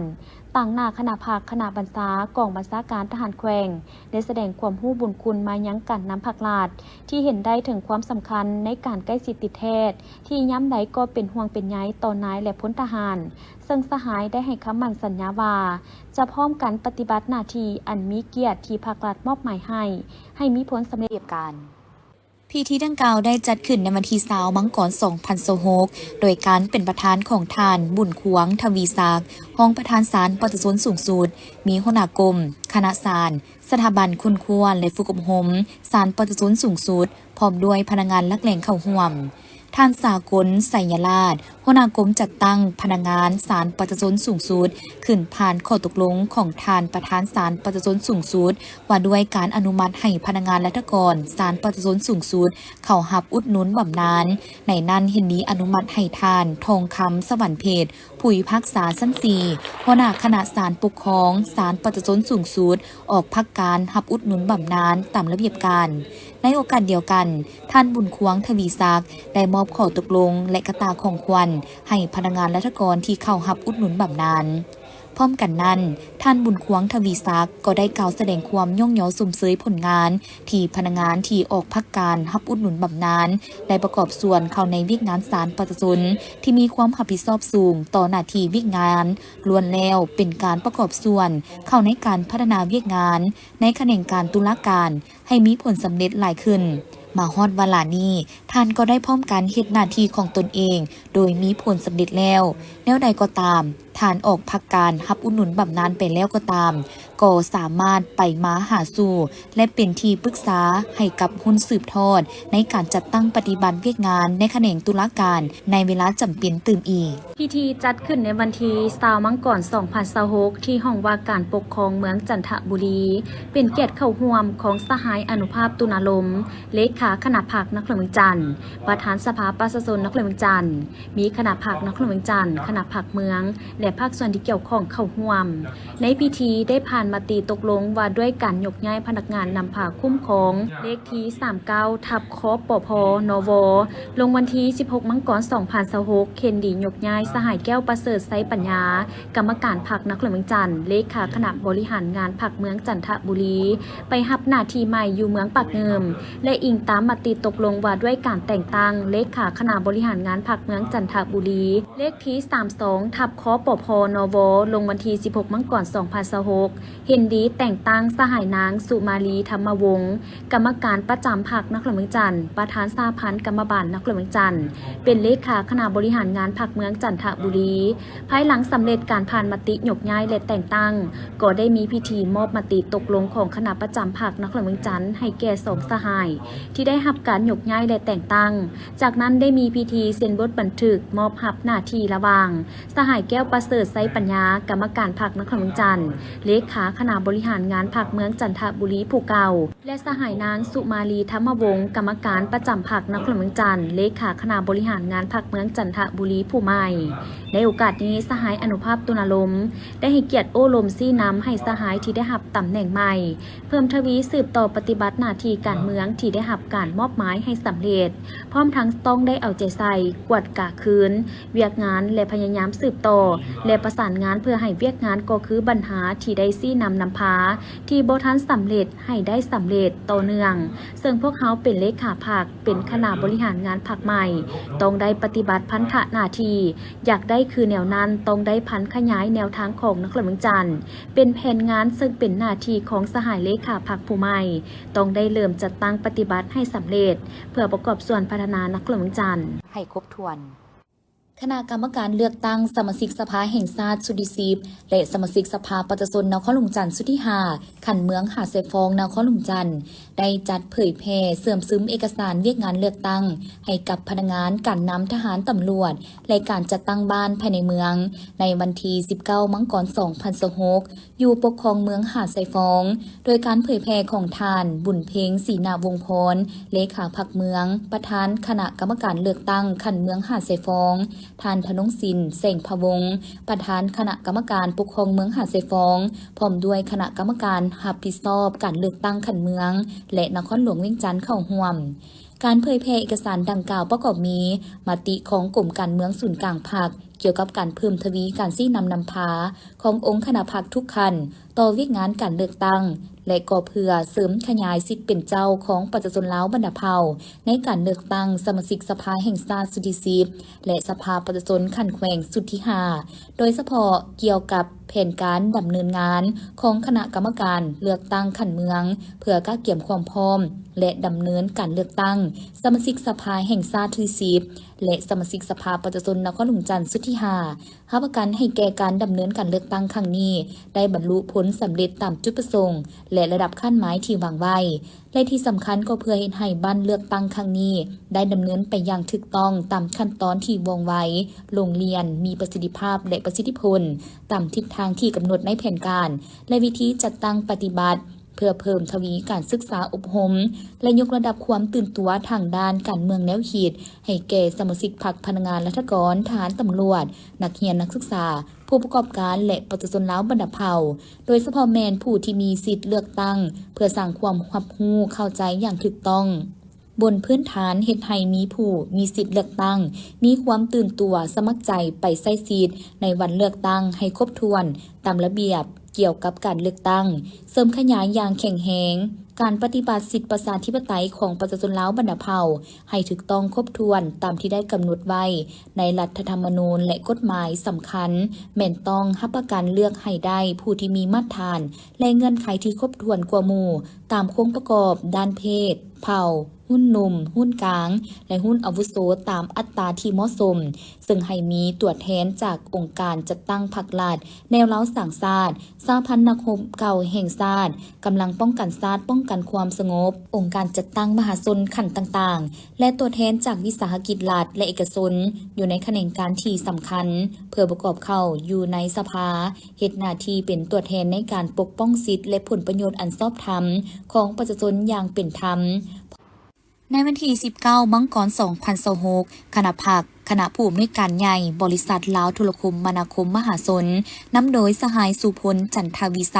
ຕາງໜ້າຄະນະພັກຄະນະບັນຊາ ກອງບັນຊາການທະຫານແຂວງ ໄດ້ສະແດງຄວາມຮູ້ບຸນຄຸນມາຍັງການນຳພັກລັດ ທີ່ເຫັນໄດ້ເຖິງຄວາມສຳຄັນໃນການໃກ້ຊິດຕິດແທດ ທີ່ຍາມໃດກໍເປັນຫ່ວງເປັນໃຍຕໍ່ນາຍ ແລະ ພົນທະຫານ, ເຊິ່ງສະຫາຍໄດ້ໃຫ້ຄຳໝັ້ນສັນຍາວ່າ ຈະພ້ອມກັນປະຕິບັດໜ້າທີ່ອັນມີກຽດທີ່ພັກລັດມອບໝາຍໃຫ້ ໃຫ້ມີຜົນສຳເລັດ. ພິທີດັ່ງກ່າວໄດ້ຈັດຂຶ້ນໃນວັນທີຊາວ ມັງກອນ ສອງພັນຊາວຫົກ ໂດຍການເປັນປະທານຂອງທ່ານ ບຸນຄວາງ ທະວີສັກ ຮອງປະທານສານປະຊາຊົນສູງສຸດ, ມີຫົວໜ້າກົມ, ຄະນະສານ, ສະຖາບັນຄົ້ນຄວ້າ ແລະ ຝຶກອົບຮົມສານປະຊາຊົນສູງສຸດ ພ້ອມດ້ວຍພະນັກງານຫຼັກແຫຼ່ງເຂົ້າຮ່ວມ. ທ່ານ ສາກົນ ໄຊຍະລາດ ຫົວໜ້າກົມຈັດຕັ້ງພະນັກງານສານປະຊາຊົນສູງສຸດ ຂຶ້ນຜ່ານຂໍ້ຕົກລົງຂອງທ່ານປະທານສານປະຊາຊົນສູງສຸດ ວ່າດ້ວຍການອະນຸມັດໃຫ້ພະນັກງານລັດຖະກອນສານປະຊາຊົນສູງສຸດ ເຂົ້າຮັບອຸດໜູນບຳນານ. ໃນນັ້ນເຫັນດີອະນຸມັດໃຫ້ທ່ານ ທອງຄຳ ສະຫວັນເພັດ ຜູ້ພິພາກສາຊັ້ນສີ່ ຫົວໜ້າຄະນະສານປົກຄອງສານປະຊາຊົນສູງສຸດ ອອກພັກການຮັບອຸດໜູນບຳນານຕາມລະບຽບການ. ໃນໂອກາດດຽວກັນ, ທ່ານ ບຸນຄວາງ ທະວີສັກ ໄດ້ມອບຂໍ້ຕົກລົງ ແລະ ກະຕ່າຂອງຂວັນໃຫ້ພະນັກງານລັດຖະກອນທີ່ເຂົ້າຮັບອຸດໜູນບຳນານ. ພ້ອມກັນນັ້ນ, ທ່ານ ບຸນຄວາງ ທະວີສັກ ກໍໄດ້ກ່າວສະແດງຄວາມຍ້ອງຍໍຊົມເຊີຍຜົນງານ ທີ່ພະນັກງານທີ່ອອກພັກການຮັບອຸດໜູນບຳນານ ໄດ້ປະກອບສ່ວນເຂົ້າໃນວຽກງານສານປະຊາຊົນ ທີ່ມີຄວາມຮັບຜິດຊອບສູງຕໍ່ໜ້າທີ່ວຽກງານ, ລ້ວນແລ້ວເປັນການປະກອບສ່ວນເຂົ້າໃນການພັດທະນາວຽກງານໃນຂະແໜງການຕຸລາການ ໃຫ້ມີຜົນສຳເລັດຫຼາຍຂຶ້ນ. ມາຮອດວາລະນີ້, ທ່ານກໍໄດ້ພ້ອມກັນເຮັດໜ້າທີ່ຂອງຕົນເອງໂດຍມີຜົນສຳເລັດແລ້ວ. ແນວໃດກໍຕາມ, ທ່ານອອກພັກການຮັບອຸດໜູນບຳນານໄປແລ້ວກໍຕາມ, ກໍສາມາດໄປມາຫາສູ່ ແລະ ເປັນທີ່ປຶກສາໃຫ້ກັບຮຸ່ນສືບທອດໃນການຈັດຕັ້ງປະຕິບັດວຽກງານໃນຂະແໜງຕຸລາການໃນເວລາຈຳເປັນຕື່ມອີກ. ພິທີຈັດຂຶ້ນໃນວັນທີຊາວ ມັງກອນ ສອງພັນຊາວຫົກ ທີ່ຫ້ອງວ່າການປົກຄອງເມືອງຈັນທະບູລີ, ເປັນກຽດເຂົ້າຮ່ວມຂອງສະຫາຍ ອະນຸພາບ ຕຸນາລົມ ເລຂາຄະນະພັກນະຄອນຫຼວງວຽງຈັນ, ປະທານສະພາປະຊາຊົນນະຄອນຫຼວງວຽງຈັນ, ມີຄະນະພັກນະຄອນຫຼວງວຽງຈັນ, ຄະນະພັກເມືອງ ແລະ ພາກສ່ວນທີ່ກ່ຽວຂ້ອງເຂົ້າຮ່ວມ. ໃນພິທີໄດ້ຜ່ານມະຕິຕົກລົງວ່າດ້ວຍການຍົກຍ້າຍພະນັກງານນຳພາຄຸ້ມຄອງ ເລກທີ ສາມເກົ້າ ທັບ ຄປພ ນວ ລົງວັນທີ ສິບຫົກ ມັງກອນ ສອງພັນຊາວຫົກ ເຫັນດີຍົກຍ້າຍສະຫາຍ ແກ້ວປະເສີດ ໄຊປັນຍາ ກຳມະການພັກນະຄອນຫຼວງວຽງຈັນ, ເລຂາຄະນະບໍລິຫານງານພັກເມືອງຈັນທະບູລີ ໄປຮັບໜ້າທີ່ໃໝ່ຢູ່ເມືອງປາກງື່ມ ແລະ ອີງຕາມມະຕິຕົກລົງວ່າດ້ວຍການແຕ່ງຕັ້ງເລຂາຄະນະບໍລິຫານງານພັກເມືອງຈັນທະບູລີ ເລກທີ ສາມສອງ ທັບ ຄປພ ນວ ລົງວັນທີ ສິບຫົກ ມັງກອນ ສອງພັນຊາວຫົກ ເຫັນດີແຕ່ງຕັ້ງສະຫາຍນາງ ສຸມາລີ ທຳມະວົງ ກຳມະການປະຈຳພັກນະຄອນຫຼວງວຽງຈັນ, ປະທານສະຫະພັນກຳມະບານນະຄອນຫຼວງວຽງຈັນ, ເປັນເລຂາຄະນະບໍລິຫານງານພັກເມືອງຈັນທະບູລີ. ພາຍຫຼັງສຳເລັດການຜ່ານມະຕິຍົກຍ້າຍ ແລະ ແຕ່ງຕັ້ງ, ກໍໄດ້ມີພິທີມອບມະຕິຕົກລົງຂອງຄະນະປະຈຳພັກນະຄອນຫຼວງວຽງຈັນໃຫ້ແກ່ສອງສະຫາຍ ທີ່ໄດ້ຮັບການຍົກຍ້າຍ ແລະ ແຕ່ງຕັ້ງ. ຈາກນັ້ນໄດ້ມີພິທີເຊັນບົດບັນທຶກມອບຮັບໜ້າທີ່ລະຫວ່າງ ສະຫາຍ ແກ້ວປະເສີດ ໄຊປັນຍາ ກຳມະການພັກນະຄອນຫຼວງວຽງຈັນ, ເລຂາຄະນະບໍລິຫານງານພັກເມືອງຈັນທະບູລີຜູ້ເກົ່າ ແລະ ສະຫາຍນາງ ສຸມາລີ ທຳມະວົງ ກຳມະການປະຈຳພັກນະຄອນຫຼວງວຽງຈັນ, ເລຂາຄະນະບໍລິຫານງານພັກເມືອງຈັນທະບູລີຜູ້ໃໝ່. ໃນໂອກາດນີ້, ສະຫາຍ ອະນຸພາບ ຕຸນາລົມ ໄດ້ໃຫ້ກຽດໂອ້ລົມຊີ້ນຳໃຫ້ສະຫາຍທີ່ໄດ້ຮັບຕຳແໜ່ງໃໝ່ ເພີ່ມທະວີສືບຕໍ່ປະຕິບັດໜ້າທີ່ການເມືອງທີ່ໄດ້ຮັບການມອບໝາຍໃຫ້ສຳເລັດ, ພ້ອມທັງຕ້ອງໄດ້ເອົາໃຈໃສ່, ກວດກາຄືນວຽກງານ ແລະ ພະຍາຍາມສືບຕໍ່ ແລະ ປະສານງານເພື່ອໃຫ້ວຽກງານກໍຄືບັນຫາທີ່ໄດ້ຊີ້ນຳນຳພາທີ່ບໍ່ທັນສຳເລັດໃຫ້ໄດ້ສຳເລັດຕໍ່ເນື່ອງ, ເຊິ່ງພວກເຮົາເປັນເລຂາພັກ, ເປັນຄະນະບໍລິຫານງານພັກໃໝ່ ຕ້ອງໄດ້ປະຕິບັດພັນທະໜ້າທີ່, ຢາກໄດ້ຄືແນວນັ້ນ ຕ້ອງໄດ້ຜັນຂະຫຍາຍແນວທາງຂອງນະຄອນຫຼວງວຽງຈັນ ເປັນແຜນງານ ເຊິ່ງເປັນໜ້າທີ່ຂອງສະຫາຍເລຂາພັກຜູ້ໃໝ່ ຕ້ອງໄດ້ເລີ່ມຈັດຕັ້ງປະຕິບັດໃຫ້ສຳເລັດ ເພື່ອປະກອບສ່ວນພັດທະນານະຄອນຫຼວງວຽງຈັນໃຫ້ຄົບຖ້ວນ. ຄະນະກຳມະການເລືອກຕັ້ງສະມາຊິກສະພາແຫ່ງຊາດຊຸດທີສິບ ແລະ ສະມາຊິກສະພາປະຊາຊົນນະຄອນຫຼວງຈັນຊຸດທີຫ້າ ຂັ້ນເມືອງຫາດຊາຍຟອງ ນະຄອນຫຼວງຈັນ ໄດ້ຈັດເຜີຍແຜ່ເຊື່ອມຊຶມເອກະສານວຽກງານເລືອກຕັ້ງໃຫ້ກັບພະນັກງານ, ການນຳ, ທະຫານ, ຕຳຫຼວດ ແລະ ການຈັດຕັ້ງບ້ານພາຍໃນເມືອງ ໃນວັນທີສິບເກົ້າ ມັງກອນ ສອງພັນຊາວຫົກ ຢູ່ປົກຄອງເມືອງຫາດຊາຍຟອງ ໂດຍການເຜີຍແຜ່ຂອງທ່ານ ບຸນເພັງ ສີນາວົງພອນ ເລຂາພັກເມືອງ, ປະທານຄະນະກຳມະການເລືອກຕັ້ງຂັ້ນເມືອງຫາດຊາຍຟອງ, ທ່ານ ທະນົງສິນ ແສງພະວົງ ປະທານຄະນະກຳມະການປົກຄອງເມືອງຫາດຊາຍຟອງ ພ້ອມດ້ວຍຄະນະກຳມະການຮັບຜິດຊອບການເລືອກຕັ້ງຂັ້ນເມືອງ ແລະ ນະຄອນຫຼວງວຽງຈັນເຂົ້າຮ່ວມ. ການເຜີຍແຜ່ເອກະສານດັ່ງກ່າວປະກອບມີ ມະຕິຂອງກົມການເມືອງສູນກາງພັກ ກ່ຽວກັບການເພີ່ມທະວີການຊີ້ນຳນຳພາຂອງອົງຄະນະພັກທຸກຂັ້ນຕໍ່ວຽກງານການເລືອກຕັ້ງ ແລະ ກໍເພື່ອເສີມຂະຫຍາຍສິດເປັນເຈົ້າຂອງປະຊາຊົນລາວບັນດາເຜົ່າ ໃນການເລືອກຕັ້ງສະມາຊິກສະພາແຫ່ງຊາດຊຸດທີສິບ ແລະ ສະພາປະຊາຊົນຂັ້ນແຂວງຊຸດທີຫ້າ ໂດຍສະເພາະກ່ຽວກັບແຜນການດຳເນີນງານຂອງຄະນະກຳມະການເລືອກຕັ້ງຂັ້ນເມືອງ ເພື່ອກະກຽມຄວາມພ້ອມ ແລະ ດຳເນີນການເລືອກຕັ້ງສະມາຊິກສະພາແຫ່ງຊາດຊຸດທີສິບ ແລະ ສະມາຊິກສະພາປະຊາຊົນນະຄອນຫຼວງຈັນຊຸດທີຫ້າ ຮັບປະກັນໃຫ້ແກ່ການດຳເນີນການເລືອກຕັ້ງຄັ້ງນີ້ ໄດ້ບັນລຸຜົນສຳເລັດຕາມຈຸດປະສົງ ແລະ ລະດັບຄາດໝາຍທີ່ວາງໄວ້ ແລະ ທີ່ສຳຄັນກໍເພື່ອເຮັດໃຫ້ບັ້ນເລືອກຕັ້ງຄັ້ງນີ້ ໄດ້ດຳເນີນໄປຢ່າງຖືກຕ້ອງຕາມຂັ້ນຕອນທີ່ວ່ອງໄວ, ໂລ່ງລ່ຽນ, ມີປະສິດທິພາບ ແລະ ປະສິດທິຜົນ ຕາມທິດທາງທີ່ກຳນົດໃນແຜນການ ແລະ ວິທີຈັດຕັ້ງປະຕິບັດ ເພື່ອເພີ່ມທະວີການສຶກສາອົບຮົມ ແລະ ຍົກລະດັບຄວາມຕື່ນຕົວທາງດ້ານການເມືອງແນວຄິດ ໃຫ້ແກ່ສະມາຊິກພັກ, ພະນັກງານລັດຖະກອນ, ທະຫານ, ຕຳຫຼວດ, ນັກຮຽນ, ນັກສຶກສາ, ຜູ້ປະກອບການ ແລະ ປະຊາຊົນລາວບັນດາເຜົ່າ, ໂດຍສະເພາະແມ່ນຜູ້ທີ່ມີສິດເລືອກຕັ້ງ ເພື່ອສ້າງຄວາມຮັບຮູ້ເຂົ້າໃຈຢ່າງຖືກຕ້ອງ ບົນພື້ນຖານເຮັດໃຫ້ມີຜູ້ມີສິດເລືອກຕັ້ງ ມີຄວາມຕື່ນຕົວສະໝັກໃຈໄປໃຊ້ສິດໃນວັນເລືອກຕັ້ງໃຫ້ຄົບຖ້ວນຕາມລະບຽບ ກ່ຽວກັບການເລືອກຕັ້ງ, ເສີມຂະຫຍາຍຢ່າງແຂງແຮງການປະຕິບັດສິດປະຊາທິປະໄຕຂອງປະຊາຊົນລາວບັນດາເຜົ່າ ໃຫ້ຖືກຕ້ອງຄົບຖ້ວນຕາມທີ່ໄດ້ກຳນົດໄວ້ໃນລັດຖະທຳມະນູນ ແລະ ກົດໝາຍສຳຄັນ, ແມ່ນຕ້ອງຮັບປະກັນເລືອກໃຫ້ໄດ້ຜູ້ທີ່ມີມາດຖານ ແລະ ເງື່ອນໄຂທີ່ຄົບຖ້ວນກວ່າໝູ່ ຕາມໂຄງປະກອບດ້ານເພດ, ເຜົ່າ, ຮຸ່ນໜຸ່ມ, ຮຸ່ນກາງ ແລະ ຮຸ່ນອາວຸໂສຕາມອັດຕາທີ່ເໝາະສົມ, ເຊິ່ງໃຫ້ມີຕົວແທນຈາກອົງການຈັດຕັ້ງພັກລັດ, ແນວລາວສ້າງຊາດ, ສະຫະພັນນັກຮົບເກົ່າແຫ່ງຊາດ, ກຳລັງປ້ອງກັນຊາດ, ປ້ອງກັນຄວາມສະຫງົບ, ອົງການຈັດຕັ້ງມະຫາຊົນຂັ້ນຕ່າງໆ ແລະ ຕົວແທນຈາກວິສາຫະກິດລັດ ແລະ ເອກະຊົນ ຢູ່ໃນຂະແໜງການທີ່ສຳຄັນ ເພື່ອປະກອບເຂົ້າຢູ່ໃນສະພາ, ເຮັດໜ້າທີ່ເປັນຕົວແທນໃນການປົກປ້ອງສິດ ແລະ ຜົນປະໂຫຍດອັນຊອບທຳຂອງປະຊາຊົນຢ່າງເປັນທຳ. ໃນວັນທີສິບເກົ້າ ມັງກອນ ສອງພັນຊາວຫົກ ຄະນະພັກ, ຄະນະຜູ້ອຳນວຍການໃຫຍ່ ບໍລິສັດລາວໂທລະຄົມມະນາຄົມມະຫາຊົນ ນຳໂດຍສະຫາຍ ສຸພົນ ຈັນທະວິໄຊ,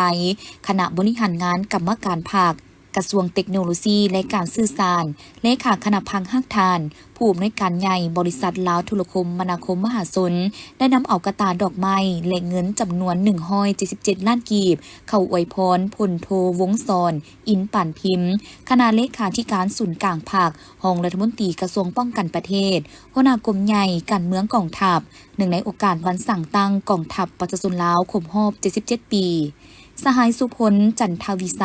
ຄະນະບໍລິຫານງານກຳມະການພັກ, ກະຊວງເຕັກໂນໂລຊີ ແລະ ການສື່ສານ, ເລຂາຄະນະພັກ ຮາກຖານ, ຜູ້ອຳນວຍການໃຫຍ່ ບໍລິສັດລາວໂທລະຄົມມະນາຄົມມະຫາຊົນ ໄດ້ນຳເອົາກະຕ່າດອກໄມ້ ແລະ ເງິນຈຳນວນໜຶ່ງຮ້ອຍເຈັດສິບເຈັດລ້ານກີບ ເຂົ້າອວຍພອນ ພົນໂທ ວົງສອນ ອິນປານພິມ, ຄະນະເລຂາທິການສູນກາງພັກ, ຮອງລັດຖະມົນຕີກະຊວງປ້ອງກັນປະເທດ, ຫົວໜ້າກົມໃຫຍ່ການເມືອງກອງທັບ, ເນື່ອງໃນໂອກາດວັນສ້າງຕັ້ງກອງທັບປະຊາຊົນລາວຄົບຮອບເຈັດສິບເຈັດປີ. ສະຫາຍ ສຸພົນ ຈັນທະວິໄຊ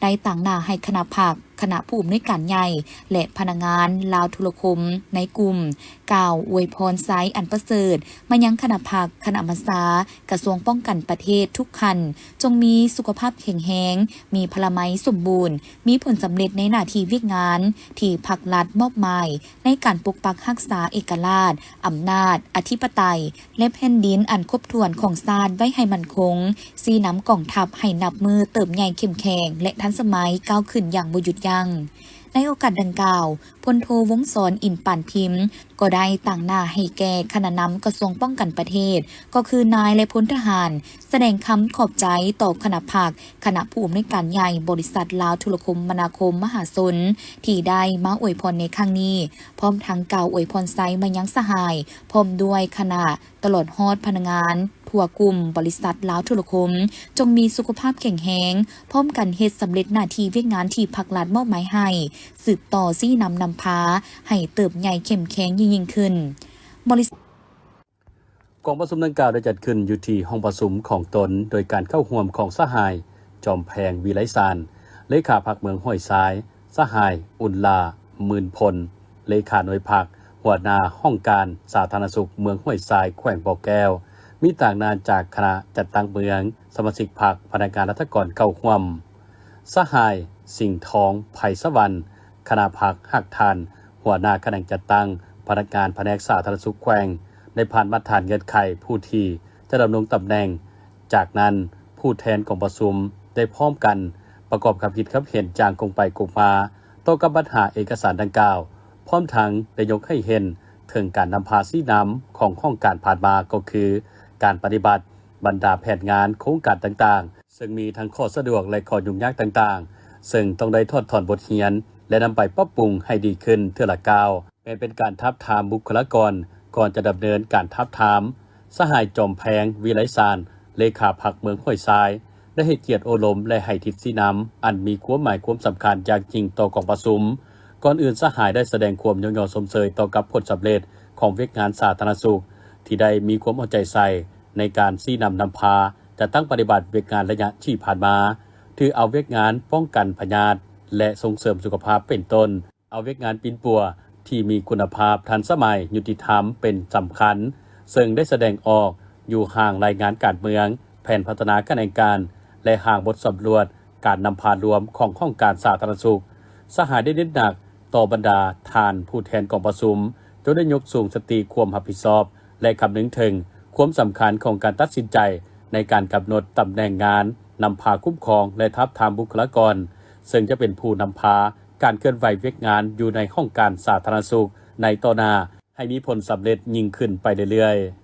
ໄດ້ຕາງໜ້າໃຫ້ຄະນະພັກ, ຄະນະຜູ້ອຳນວຍການໃຫຍ່ ແລະ ພະນັກງານລາວໂທລະຄົມໃນກຸ່ມ ກ່າວອວຍພອນໄຊອັນປະເສີດມາຍັງຄະນະພັກ, ຄະນະບັນຊາ, ກະຊວງປ້ອງກັນປະເທດທຸກຂັ້ນ ຈົ່ງມີສຸຂະພາບແຂງແຮງ, ມີພະລາໄມສົມບູນ, ມີຜົນສຳເລັດໃນໜ້າທີ່ວຽກງານທີ່ພັກລັດມອບໝາຍ ໃນການປົກປັກຮັກສາເອກະລາດ, ອຳນາດ, ອະທິປະໄຕ ແລະ ແຜ່ນດິນອັນຄົບຖ້ວນຂອງຊາດໄວ້ໃຫ້ໝັ້ນຄົງ, ຊີ້ນຳກອງທັບໃຫ້ນັບມື້ເຕີບໃຫຍ່ເຂັ້ມແຂງ ແລະ ທັນສະໄໝ ກ້າວຂຶ້ນຢ່າງບໍ່ຢຸດຢັ້ງ. ໃນໂອກາດດັ່ງກ່າວ, ພົນໂທ ວົງສອນ ອິນປານພິມ ກໍໄດ້ຕາງໜ້າໃຫ້ແກ່ຄະນະນຳກະຊວງປ້ອງກັນປະເທດ, ກໍຄືນາຍ ແລະ ພົນທະຫານ, ສະແດງຄຳຂອບໃຈຕໍ່ຄະນະພັກ, ຄະນະຜູ້ອຳນວຍການໃຫຍ່ບໍລິສັດລາວໂທລະຄົມມະນາຄົມມະຫາຊົນ ທີ່ໄດ້ມາອວຍພອນໃນຄັ້ງນີ້, ພ້ອມທັງກ່າວອວຍພອນໄຊມາຍັງສະຫາຍ ພ້ອມດ້ວຍຄະນະ ຕະຫຼອດຮອດພະນັກງານ ທົ່ວກຸ່ມບໍລິສັດລາວໂທລະຄົມ ຈົ່ງມີສຸຂະພາບແຂງແຮງ, ພ້ອມກັນເຮັດສຳເລັດໜ້າທີ່ວຽກງານທີ່ພັກລັດມອບໝາຍໃຫ້, ສືບຕໍ່ຊີ້ນຳນຳພາໃຫ້ເຕີບໃຫຍ່ເຂັ້ມແຂງຍິ່ງໆຂຶ້ນ. ບໍລິ ກອງປະຊຸມດັ່ງກ່າວໄດ້ຈັດຂຶ້ນຢູ່ທີ່ຫ້ອງປະຊຸມຂອງຕົນ ໂດຍການເຂົ້າຮ່ວມຂອງສະຫາຍ ຈອມແພງ ວິໄລສານ ເລຂາພັກເມືອງຫ້ວຍຊາຍ, ສະຫາຍ ອຸ່ນຫຼ້າ ໝື່ນພົນ ເລຂາໜ່ວຍພັກ, ຫົວໜ້າຫ້ອງການສາທາລະນະສຸກເມືອງຫ້ວຍຊາຍ ແຂວງບໍ່ແກ້ວ, ມີຕາງໜ້າຈາກຄະນະຈັດຕັ້ງເມືອງ, ສະມາຊິກພັກ, ພະນັກງານລັດຖະກອນເຂົ້າຮ່ວມ. ສະຫາຍ ສິງທອງ ໄພສະຫວັນ ຄະນະພັກຮາກຖານ ຫົວໜ້າຂະແໜງຈັດຕັ້ງພະນັກງານພະແນກສາທາລະນະສຸກແຂວງ ໄດ້ຜ່ານມາດຖານເງື່ອນໄຂຜູ້ທີ່ຈະດຳລົງຕຳແໜ່ງ. ຈາກນັ້ນ, ຜູ້ແທນກອງປະຊຸມໄດ້ພ້ອມກັນປະກອບຄຳຄິດຄຳເຫັນຢ່າງກົງໄປກົງມາຕໍ່ກັບບັນຫາເອກະສານດັ່ງກ່າວ, ພ້ອມທັງໄດ້ຍົກໃຫ້ເຫັນເຖິງການນຳພາຊີ້ນຳຂອງຫ້ອງການຜ່ານມາ ກໍຄືການປະຕິບັດບັນດາແຜນງານໂຄງການຕ່າງໆ, ເຊິ່ງມີທັງຂໍ້ສະດວກ ແລະ ຂໍ້ຫຍຸ້ງຍາກຕ່າງໆ ເຊິ່ງຕ້ອງໄດ້ຖອດຖອນບົດຮຽນ ແລະ ນຳໄປປັບປຸງໃຫ້ດີຂຶ້ນເທື່ອລະກ້າວ. ແມ່ນເປັນການທາບທາມບຸກຄະລາກອນ. ກ່ອນຈະດຳເນີນການທາບທາມ, ສະຫາຍ ຈອມແພງ ວິໄລສານ ເລຂາພັກເມືອງຫ້ວຍຊາຍ ໄດ້ໃຫ້ກຽດໂອ້ລົມ ແລະ ໃຫ້ທິດຊີ້ນຳອັນມີຄວາມໝາຍຄວາມສຳຄັນຢ່າງຍິ່ງຕໍ່ກອງປະຊຸມ. ກ່ອນອື່ນ, ສະຫາຍໄດ້ສະແດງຄວາມຍ້ອງຍໍຊົມເຊີຍຕໍ່ກັບຜົນສຳເລັດຂອງວຽກງານສາທາລະນະສຸກ ທີ່ໄດ້ມີຄວາມເອົາໃຈໃສ່ໃນການຊີ້ນຳນຳພາ ຈັດຕັ້ງປະຕິບັດວຽກງານໄລຍະທີ່ຜ່ານມາ, ຖືເອົາວຽກງານປ້ອງກັນພະຍາດ ແລະ ສົ່ງເສີມສຸຂະພາບເປັນຕົ້ນ, ເອົາວຽກງານປິ່ນປົວທີ່ມີຄຸນນະພາບ, ທັນສະໄໝ, ຍຸຕິທຳເປັນສຳຄັນ, ເຊິ່ງໄດ້ສະແດງອອກຢູ່ຮ່າງລາຍງານການເມືອງ, ແຜນພັດທະນາຂະແໜງການ ແລະ ຮ່າງບົດສຳຫຼວດການນຳພາລວມຂອງຫ້ອງການສາທາລະນະສຸກ. ສະຫາຍໄດ້ເນັ້ນໜັກຕໍ່ບັນດາທ່ານຜູ້ແທນກອງປະຊຸມ ຈົ່ງໄດ້ຍົກສູງສະຕິຄວາມຮັບຜິດຊອບ ແລະ ຄຳນຶງເຖິງຄວາມສຳຄັນຂອງການຕັດສິນໃຈໃນການກຳນົດຕຳແໜ່ງງານ, ນຳພາຄຸ້ມຄອງ ແລະ ທາບທາມບຸກຄະລາກອນ, ເຊິ່ງຈະເປັນຜູ້ນຳພາການເຄື່ອນໄຫວວຽກງານຢູ່ໃນຫ້ອງການສາທາລະນະສຸກໃນຕໍ່ໜ້າ ໃຫ້ມີຜົນສຳເລັດຍິ່ງຂຶ້ນໄປເລື້ອຍໆ.